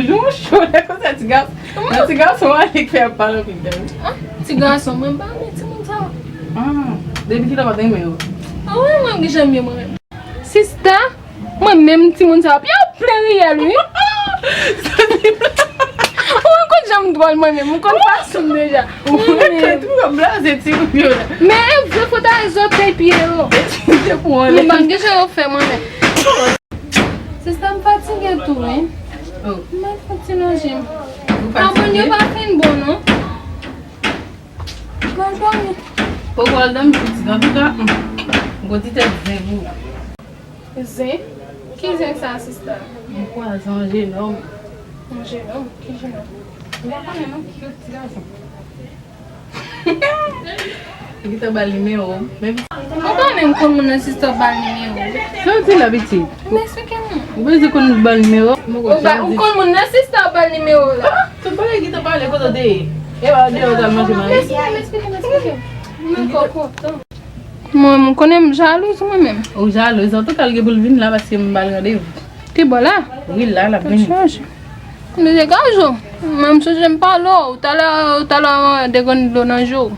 Jan w cho lè konsa ti gason. Nan ti gason an li k fè ap pale anpil dèyè. Ah, ti gason, mwen m pa renmen timoun sa yo. Ah, depi kilè w pa t renmen yo? Ah, wi, mwen m gen janm ye mwen menm. Sista, mwen menm timoun sa yo, yo plen riyèl wi. Ou konn jan m dwòl mwen menm, ou konn fason m deja. Ou konn blaze timoun yo la. Men e vre fò ta zòtèy pye yo. Mwen pa gen jan yo fè mwen menm. Sista, m fatige tou wi. Oh. M al fè ti lonje m. Ou fatige? Abon yo pa fin bon non. M al dòmi. Poko al dòmi pitit. Antouka, m gon ti tèt zen pou ou. Zen? Ki zen sa, sista? M kwaze yon jenòm. Yon jenòm? Ki jenòm? Ou pa konnen non, ki ti gason. Li te ba l nimewo m. Men ou konnen m konn moun nan sista ba l nimewo. Sa w di la, pitit? M eksplike nou. Ou bezwen konn ba l nimewo? Ou ba, ou konn moun nan sista ba l nimewo la. Ah, tout bagay ki te pale kote w te ye. E pa deyò w t al manje mayi. M eksplike, m eksplike. Mwen, m konnen m jalouz mwen menm. Ou jalouz. Antouka, l gen pou l vin la paske m ba l randevou. Ki bò la? Wi, la, l ap vini. Tèt chaje. M te gazo. Mwen, m sonje m pale w. Talè, talè, de grenn dlo nan je w.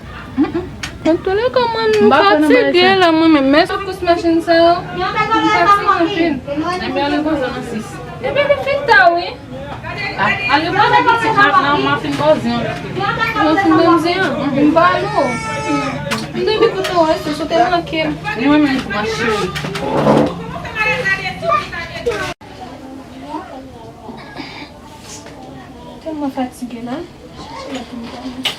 Antoulèka, mwen, m fatige la, mwen menm. Mèsi pou kous machin sa yo. M fatige anpil. Ebyen, ale poze nan sis. Ebyen, li fin ta, wi. Ah, ale poze pitit la, nan, m a fin poze. Ou fin poze an? M pale w. M te vin kote w, se sou te manke m. Li menm li tou pa cheri. Tèlman fatige la. Chèche la pou m dòmi.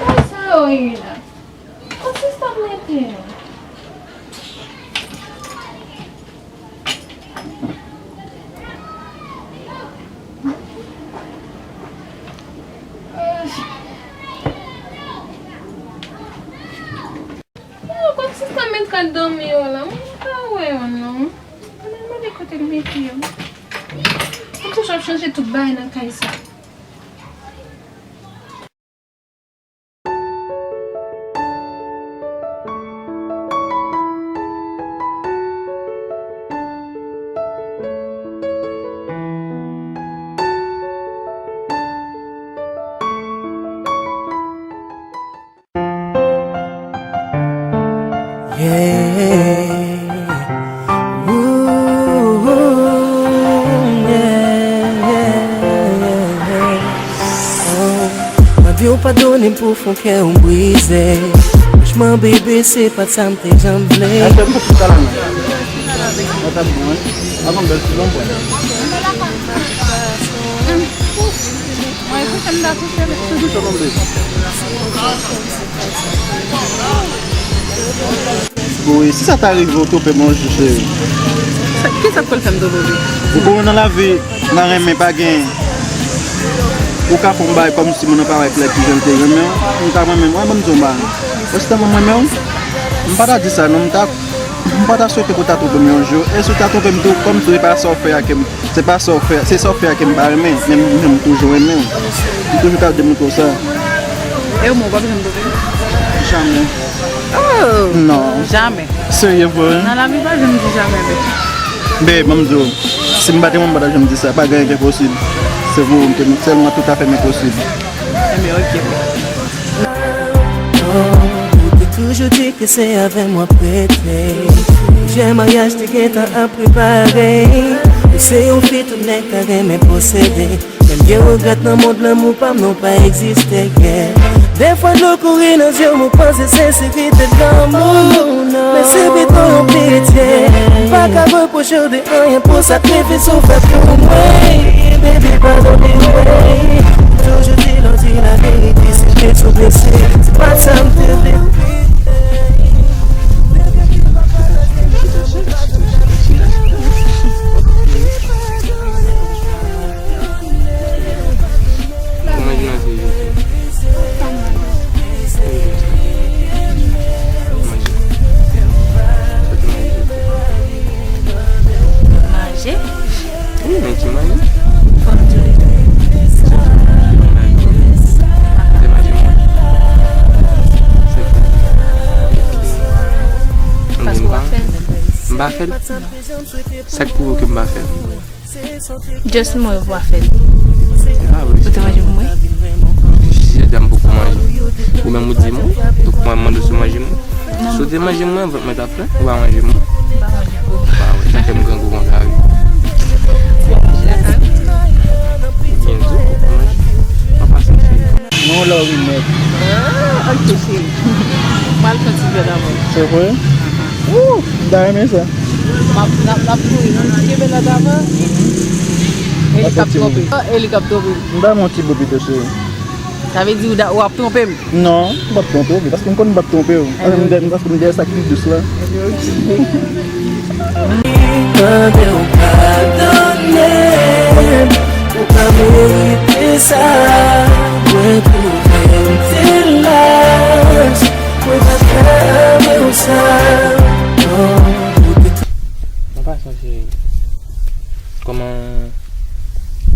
Kòman sa yo ye la? Kòman sistèm mete yo? Yo, kòm sistèm met kat dòmi yo la, mwen pa wè yo non. Mwen mande kote l mete yo. Mwen toujou ap chanje tout bagay nan kay sa. Padone m pou fon kè w brize. Franchman, bebe, se pa t sa m te janm vle. Atè m pou sa la, non. Mwen t ap bon, wi. Avan bèl ti bonbon. Mwen, kouche m dakouche. Se kouche, non, bebe. Wi, si sa ta rive w twonpe m yon jou, cheri. Sa, kisa k pral fè m twonpe w? Ou konnen nan lavi, nan renmen pa gen. Ou ka fè yon bagay kòmsi moun nan pa wè klè kijan l te renmen w. M ta renmen w, wè, ban m di w yon bagay. Èske w ta renmen w? M pa ta di sa, non, m ta, m pa ta swete pou w ta twonpe m yon jou. E si w ta twonpe m tou, kòmsi se pa sa w fè a ke m Se pa sa w fè, se sa w fè a ke m pa renmen, men mwen menm m toujou renmen w. M toujou ka demontre w sa. E w menm, w pa bezwen m twonpe? Jamè. Oh! Non. Jamè. Serye vre? Nan lavi, pa janm di jamè, men. Bebe, ban m di w, si m pa te renmen w, m pa ta janm di sa. Pa gen anyen ki enposib. Se vre, m te sèlman tout afè m enposib. Ebyen, ok. Ou te toujou di ke se avè m w ap rete. Plizyè maryaj te gentan ap prepare. Ou se yon fi tout nèg ta renmen posede. Menm gen regrèt nan mond lanmou pa m non pa egziste, yeah. Dèfwa dlo kouri nan zye m, ou panse senserite lanmou. Men se pito yon pitye. M pa ka repwoche w de anyen pou sakrifis ou fè pou mwen. Baby, padone mwen. Toujou di lè w di laverite, se jes ou blese. Se pa t sa m te vle. Ou manje nan ti jezi. Ou manje. Ou te manje jezi. Manje? Wi, men ki manje? Fò m di w li. Ou te manje mwen. Se ki? Paske w ap fè l. M pa fè l? Sa k pwouve ke m pa fè l? Just mwen ou pa fè l. Se pa vre. Ou te manje pou mwen? Jezi, m poko manje. Ou menm ou di mwen, donk mwen mande w si w manje mwen. Non. Si w te manje mwen, vant mwen t ap plen, ou pa manje mwen. M pa manje pou ou. Ba wi, sa fè m grangou konsa wi. Ou manje la ka? Byen di w poko manje. An pasan, cheri. Non, lè w rinèt. Ah, ok, cheri. M al fè ti vèt avè w. Se vre? Wou! M ta renmen sa. M ap, n ap, n ap kouri, non? Kenbe la davan. E li k ap twonpe. E li k ap twonpe. M ba m yon ti bo pito, cheri. Sa vle di ou da, w ap twonpe m? Non, m p ap twonpe w, paske m konn m p ap twonpe w. Ann, m dèyè, paske m dèyè sa k pi dous la. Mande w padone m, ou pa merite sa. Mwen twouve m te lach. Mwen pa t ka ame w sa. Non, ou te An pasan, cheri, kòman,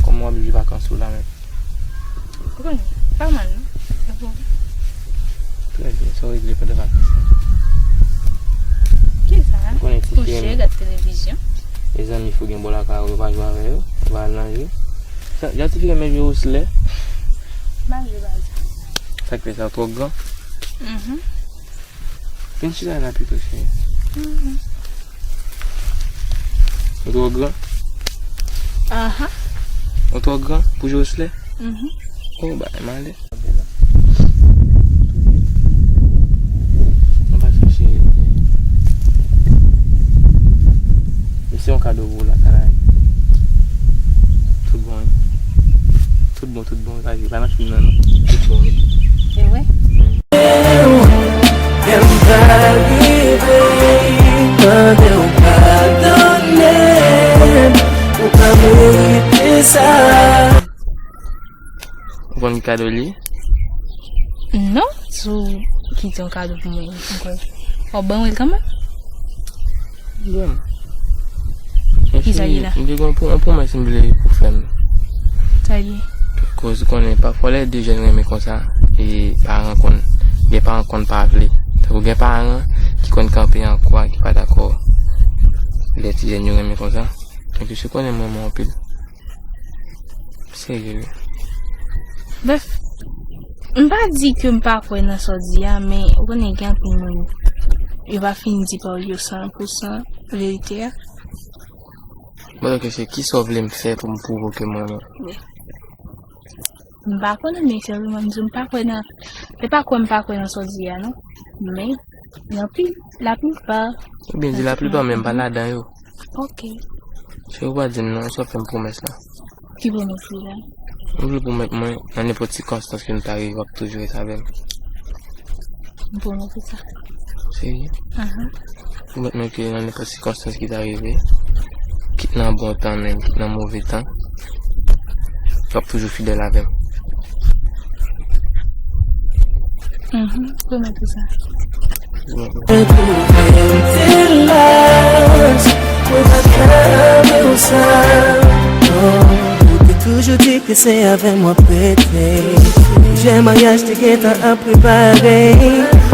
kòman w ap viv vakans ou la menm? Ou konnen, pa mal, non? Trè byen, sa w regle pandan vakans la? Kisa? Ou konnen ti fi renmen kouche, gad televizyon. Mezanmi, fò gen bò lakay ou, yo pa jwe avè yo, yo pa al nan jwe. Sa, jan ti fi renmen jwe oslè. M pa jwe bal. Sa k fè sa, ou twò gran? Mhm. Vin chita la pito, cheri. Mhm. Ou twò gran? Aha. Ou twò gran pou jwe oslè? Mhm. Oh, bagay malè. Mwen pa chache. Men se yon kado pou ou la, kanay. Tout bon, wi. Tout bon, tout bon, wi, pa jwe, pa nan fim nan, non. Tout bon, wi. E wi. Lè m pa rive, mande w padone m, ou pa merite sa. Ou konn ki kado li ye? Non, si w kite yon kado pou mwen, w ap ban mwen l kanmenm? Bon. Kisa ki la? M te gen yon pwomès m vle pou fè m. Sa l ye? Koz ou konnen, pafwa lè de jèn renmen konsa, e paran konn, gen paran konn pa vle. Tankou gen paran ki konn kanpe an kwa, ki pa dakò lè ti jèn yo renmen konsa. Tankou se konnen m renmen w anpil. Serye, wi. Bref, m pa di ke m pa kwè nan sa w di a, men ou konnen gen anpil moun, yo pa fin di pawòl yo san pou san verite a. Bon, donk, se kisa w vle m fè pou m pwouve w ke m renmen w? Wi. M pa konnen, men sèlman m di w m pa kwè nan, se pa kwè m pa kwè nan sa w di a non. Men, nan pi, laplipa. Ou byen di laplipa, men m pa ladan yo. Ok. Se ou pa di m non, sa w fè m pwomès la. Ki pwomès li la? Ou vle pwomèt mwen, nan nenpòt sikonstans ke nou ta rive, w ap toujou ret avè m? M pwomèt ou sa. Serye? Ahan. Pwomèt mwen ke nan nenpòt sikonstans ki ta rive, kit nan bon tan menm, kit nan move tan, w ap toujou fidèl avè m. Mhm, pwomèt ou sa. Mwen twouve m te laj, mwen pa t ka ame w sa. Oh, ou te toujou di ke se avè m w ap rete. Sijè maryaj te gentan ap prepare.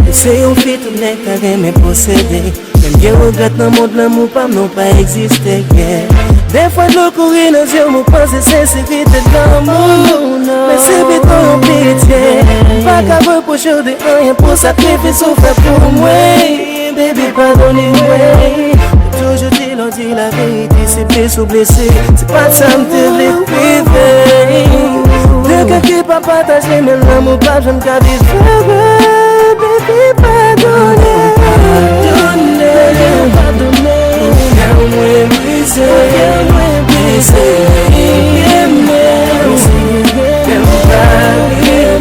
Ou se yon fi tout nèg ta renmen posede. Menm gen regrèt nan mond lanmou pa m non pa egziste, yeah. Defwa dlo kouri nan zye m, ou panse senserite lanmou, non. Men se pito yon pitye. M pa ka repwoche w de anyen pou sakrifis ou fè pou mwen. Baby, padone mwen. Ou toujou di lè w di laverite, se blese w blese. Se pa t sa m te vle k rive. De kè ki pa pataje menm lanmou pa janm ka viv vre. Baby, padone. Padone. Padone. Kè mwen brize. Kè mwen brize. Kè mwen brize. Kè mwen brize.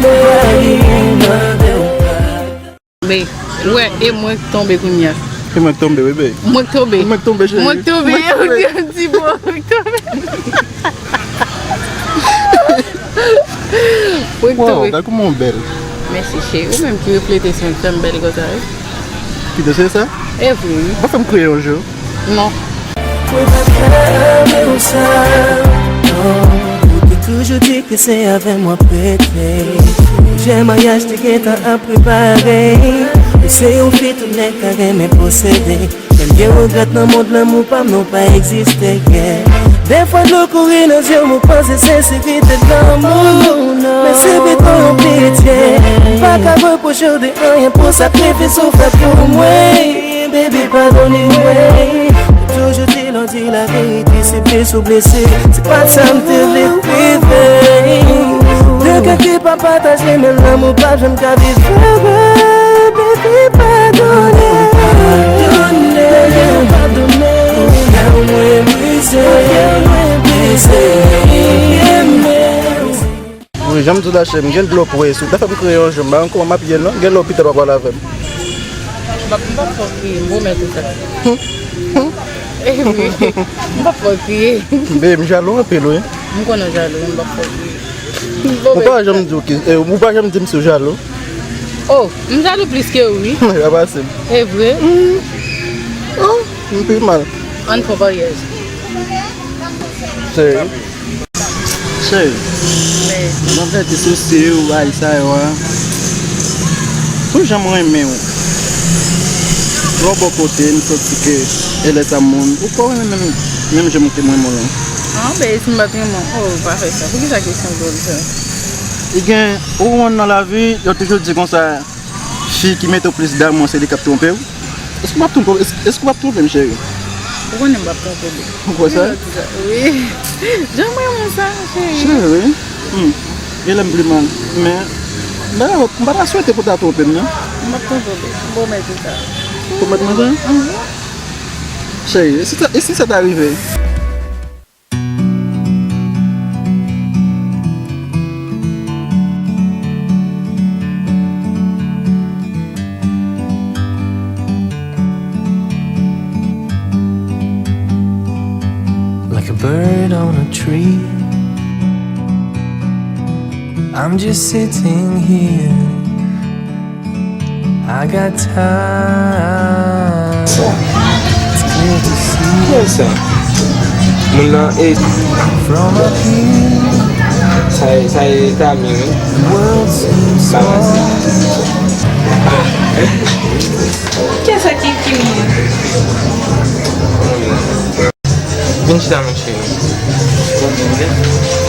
Tonbe. Ou wè, e mwen k tonbe kounye a. E mwen k tonbe, bebe. Mwen k tonbe. Mwen k tonbe, cheri. Mwen k tonbe. Ou di, ou di, bon, mwen k tonbe. Mwen k tonbe. Wow, gad kòman w bèl. Mèsi, cheri. Ou menm ki reflete sou mwen, fè m bèl konsa, wi. Ki te se sa? E vre, wi. Ou pa fè m kriye yon jou? Non. Mwen pa ka ame w sa, non. Ou te toujou di ke se avè m w ap rete. Pwojè maryaj te gentan ap prepare. Ou se yon fi tout nèg ta renmen posede. Menm gen regrèt nan mond lanmou pa m non pa egziste, yeah. Defwa dlo kouri nan zye m, ou panse senserite lanmou, non. Men se pito yon pitye. M pa ka repwoche w de anyen pou sakrifis ou fè pou mwen. Baby, padone mwen. Ou toujou di lè w di laverite, se blese w blese. Se pa t sa m te vle rive. De kè ki pa pataje menm lanmou pa janm ka viv vre. Baby, padone. Padone. Padone. Kè mwen brize. Kè mwen brize. Wi, jan m di w la, cheri, m gen dlo pou esou. Ta fè m kriye yon jou, m pa konn kòman m ap ye non. Gen lè w pita pa pale avè m. M p ap, m p ap fè w kriye, m pwomèt ou sa. E wi, m p ap fè w kriye. Bebe, m jalou anpil, wi. M konnen w jalou, m p ap fè w kriye. Ou pa janm di w ki, eh, ou pa janm di m si w jalou. Oh, m jalou plis ke ou, wi. Sa pase m. E vre? Oh, m pi mal. Ann fè yon maryaj. Cheri. Cheri, m avèti sou si w bay sa yo a. Pou jan m renmen w. Lè w bò kote m, m santi ke e lè sa moun ou pa renmen menm, menm jan m te renmen w lan. Ah, babe, si m pa t renmen w, oh, pa fè sa. Poukisa kesyon dwòl sa? Li gen, ou konn nan lavi, yo toujou di konsa, fi ki mete w plis damou, se li k ap twonpe w. Èske w p ap twonpe, èske, èske w p ap twonpe m, cheri? Ou konnen m p ap twonpe w, babe. Ou kwè sa? Wi. Jan m renmen w sa, cheri. Cheri. Hmm. Gen lè m pi mal. Men, m pa ta, m pa ta swete pou w ta twonpe m, non. M p ap twonpe w, babe. M pwomèt ou sa. Pwomèt mwen sa? Mhm. Cheri, e si sa, e si sa ta rive? Like a bird on a tree, I'm just sitting here. I got time. Sa. It's clear to see. Kiyès sa? Moun nan e. From up here. Sa e, sa e Tami, wi. The world seems small. Kiyès sa ki, ki moun? Vin chita, mon cheri.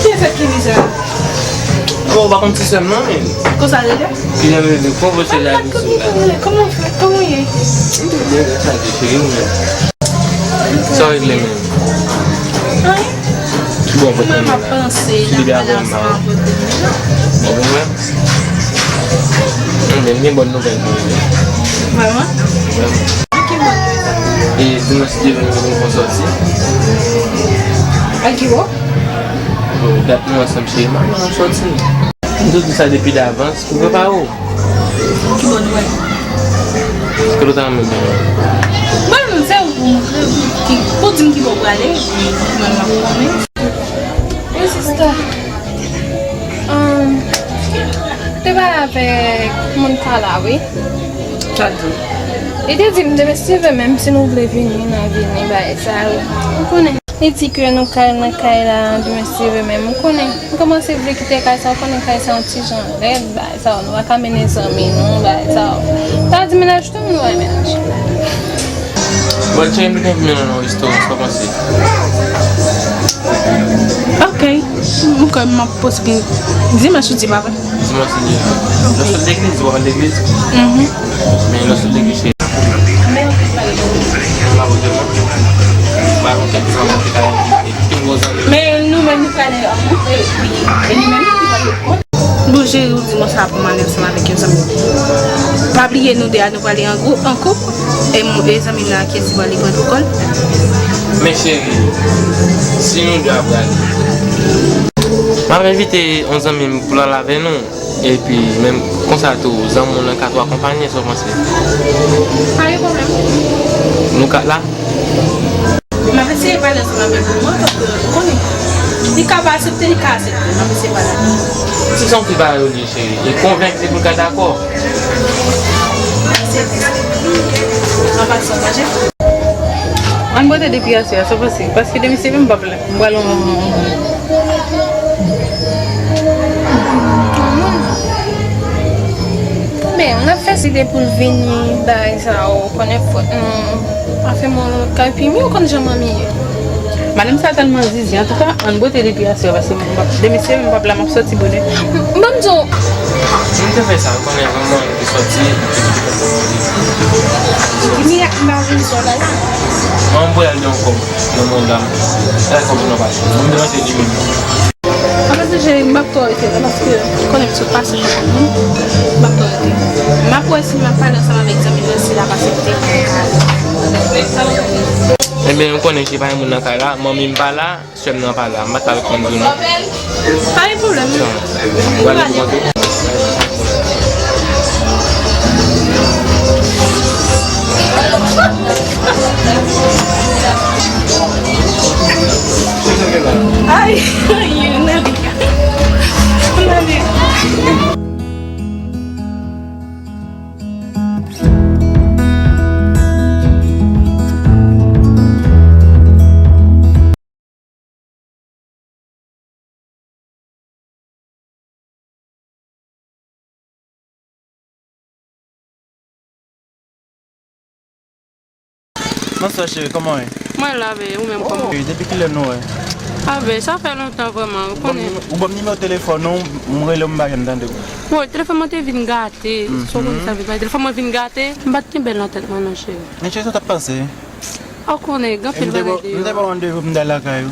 Kiyès sa ki vin sa? Bon, ou pa konn ti sè m nan, men. Konsa l rele? Li rele Kobo, se la vin sou la. Kòman w fè? Kòman w ye? M te byen, gras a Dye, cheri, ou menm? Sa w regle menm? Anyen. Ki bò w pote m la? Mwen, m ap panse l ap pale ansanm avè w. Bon, mwen menm? Mwen menm, gen bòn nouvèl pou ou. Vrèman? Vrèman. Ki bòn nouvèl sa? E dimanch ki vini nou fon sòti. Ak ki bò? Bon, dat nou ansanm, cheri, m ap sòti. M te di w sa depi davans, ou prepare w. Ki bòn nouvèl? Kote w ta renmen m? Bon, se ou pou montre m ki, pou di m ki bò w prale, epi mwen m ap konnen. Wi, sista. Ahn, te pale avèk moun pa la, wi. Sa l di w? Li te di m demen si Dye vle, menm si nou vle vini, n a vini, bagay sa yo. Ou konnen. Li di ke nou ka al nan kay la, demen si Dye vle, menm ou konnen. M kòmanse vle kite kay sa, ou konnen kay sa yon ti jan lèd, bagay sa yo, nou pa ka mennen zanmi nou, bagay sa yo. Sa di mennaj tou, nou wè mennaj. Bon, cheri, m te konn vin nan yon restoran, sa w panse? Ok, m kwè m ap posib dimanch ou di m apre. Dimanch ou di. Lè w sot legliz, ou al legliz? Mhm. Men lè w sot legliz, cheri. M pa konn tèlman. M pa konn kèk zanmi ki ta envite. Men nou menm nou prale ankontre, epi e li menm ki pral kont. Bon, cheri, ou di mwen sa pou m ale ansanm avèk yon zanmi. Pa bliye nou de a nou prale an gwoup, an koup, e m, e zanmi m nan kiyès li prale pran pou kò l. Men cheri, si nou de a prale, m ap envite yon zanmi m pou l al avè nou. Epi, menm konsa tou, zanmi w lan ka tou akonpanye, sa w panse? Pa gen pwoblèm. Nou kat la? M ap eseye pale ansanm avè l pou mwen, paske, ou konnen, li ka pa aksepte, li ka aksepte. M ap eseye pale avè l. Si se yon fi parèy ou li ye, cheri, e konvenk li pou l ka dakò. An pasan, manje. Ann bote depi aswè a, sa w panse? Paske demen si Dye vle m p ap la. M pral yon, yon, yon, yon. Men, n ap fè site pou l vini, bagay sa yo, konnen fòt nou. Afè mwen, kay pi, men ou konn jan manmi ye. Madanm sa tèlman zizi, antouka, ann bote depi aswè a, paske m p ap, demen si Dye vle m p ap la, m ap sòti bonè. M, ban m di w. M te fè sa, ou konnen, avan mwen te sòti. Jimmy ak Marie sou la la. Mwen, m voye al nan yon kòb nan manda m. Sa kòb nan pati. Mwen, m te panse li menm. Anplis, cheri, m p ap twò rete la, paske ou konnen m sot pase nan kòb mwen. M p ap twò rete. M ap wè si m ap pale ansanm avèk zanmi m nan, si l ap aksepte. Ebyen, ou konnen, se pa yon moun nan kay la, manmi m pa la. Sè m nan pa la, m pa t ka reponn tou non. Pa gen pwoblèm. Sa, m pral reponn tou. Ay, ay, Nalika. Nalika. Bonswa cheri, kòman w ye? Mwen la, men ou menm kòman? Wi, depi kilè nou wè? A ben, sa fè lontan vrèman, ou konnen. Ou ban m nimewo telefòn ou, m rele w, m pa janm tande w. Bon, telefòn mwen te vin gate, sa w konnen sa vin pase. Telefòn mwen vin gate, m pa t kenbe l nan tèt mwen non, cheri. Men cheri, sa w t ap pase? Ou konnen, gen anpil bagay deyò. M te ba w randevou pou m t al lakay ou.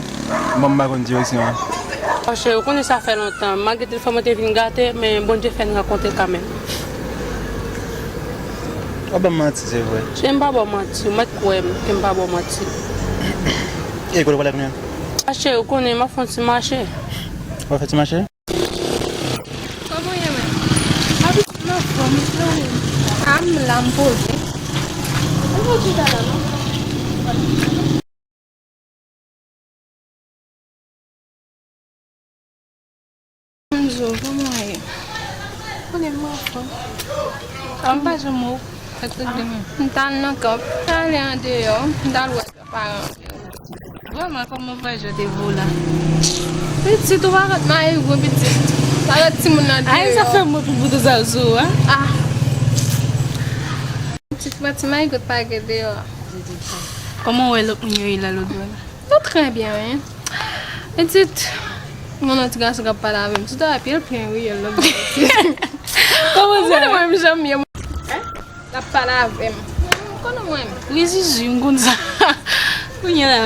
Bon, m pa konn direksyon an. Cheri, ou konnen sa fè lontan. Malgre telefòn mwen te vin gate, men Bondye fè n rankontre kanmenm. W ap ban m manti, se vre. Cheri, m pa ba w manti. Ou mèt kwè m ke m pa ba w manti. E kote w prale kounye a? A cheri, ou konnen, m ap fè yon ti mache. W ap fè ti mache? Kòman w ye menm? Papi, m anfòm, wi, frè m. A, m la, m poze. Ou pa chita la, non? Bonjou, kòman w ye? Konnen m anfòm. M pa janm wè w. Sa k rive menm? M t al nan kanp, m t ale andeyò, m t al wè paran m yo. Vrèman, kòman vwayaj yo te voye w la? Pitit, ou pa ret mayi gwo pitit. Pa ret timoun nan deyò. Ay, sa fè m mwen pou bouton sa yo sou ou a. Ah. Pitit, mwen ti mayi gwo pa gen deyò a. Kòman w wè lòt moun yo ye la lòtbò la? Yo trè byen, wi. Pitit, mwen yon ti gason k ap pale avè m. Tout a pye l plen wi, lòtbò. Kòman sa? Ou konnen mwen menm jan m ye. L ap pale avè m. Ou konnen mwen menm. Wi, Zuzu, m konn sa. Kounye a la,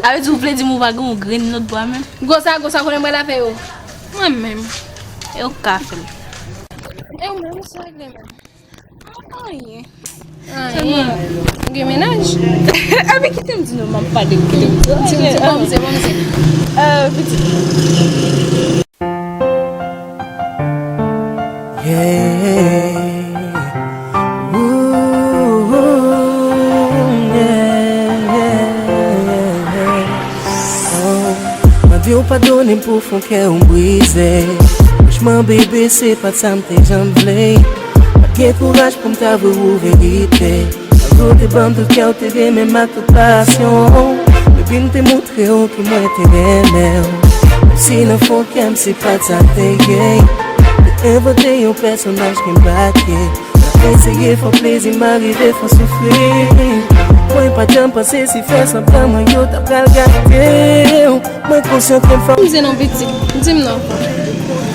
a vle di ou vle di m ou pa gen yon grenn lòt bwa menm? Gwo sa, gwo sa, konnen mwen la fè yo. Mwen menm. E ou ka fè l. E ou menm, sa regle menm. Anyen. Anyen. Ou gen mennaj? Epi kite m di nou, m ap pale, kite m di. Di m, di, bon, mse, bon, mse. Euh, pitit. Yeah. Ooh, yeah, yeah, yeah. Oh, mwen di w padone m pou fon kè w brize. Franchman, bebe, se pa t sa m te janm vle. Pa t gen kouraj pou m t avwe w verite. Avan w te ban m tout kè w te renmen m ak tout pasyon. Epi m te montre w ke mwen te renmen w. Menm si nan fon kè m se pa t sa m te ye. Te envante yon pèsonaj ki m pa t ye. Eseye fè w plezi, m arive fè w soufri. Mwen pa t janm panse si fè sanblan mwen yo ta pral gate w. Mwen konsyan ke m fè. Mze non pitit, di m non.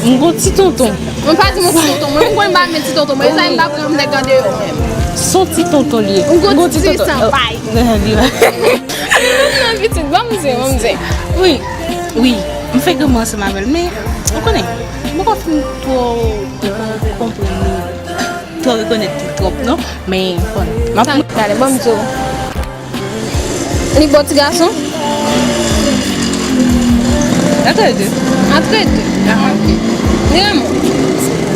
M gon ti tonton. Mwen pa di m gon ti tonton, mwen m konn ba men ti tonton, mwen sa m pa pran m nèg an deyò. Son ti tonton li ye. M gon ti tonton. San pay. Non, pitit, bon mze, bon mze. Wi, wi, m fè granmoun ansanm avè l, men ou konnen, m poko fin twò konprann li. Twò rekonèt li twòp, non? Men, bon. M ap... Tande, tande, ban m di w. Li bò ti gason? Antre de. Antre de. Ah, ok. Li renmen w?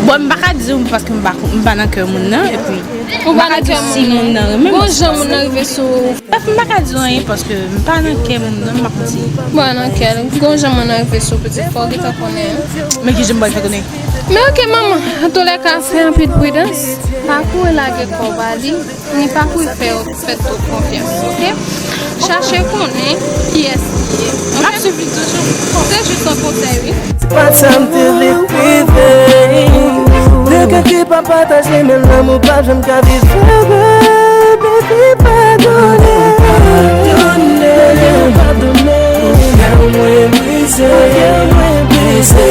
Bon, m pa ka di w paske m pa, m pa nan kè moun nan, epi m pa ka di w si moun nan renmen m. Gon jan moun nan rive sou Bref, m pa ka di w anyen paske m pa nan kè moun nan, m pa konn si. Bon, nan kè l. Gon jan moun nan rive sou pitit, fò w gentan konnen. Men ki jan m pral fè konnen? Men ok, manman, antoulèka, fè anpil pridans. Pa kouri lage kò w ba li, ni pa kouri fè, fè twòp konfyans, ok? Chache konnen kiyès li ye, ok? M ap swiv li toujou. Se jis yon konsèy, wi. Se pa t sa m te vle rive. De kè ki pa pataje, menm lanmou p ap janm ka viv vre. Baby, padone. Padone. Padone. Kè mwen brize. Kè mwen brize.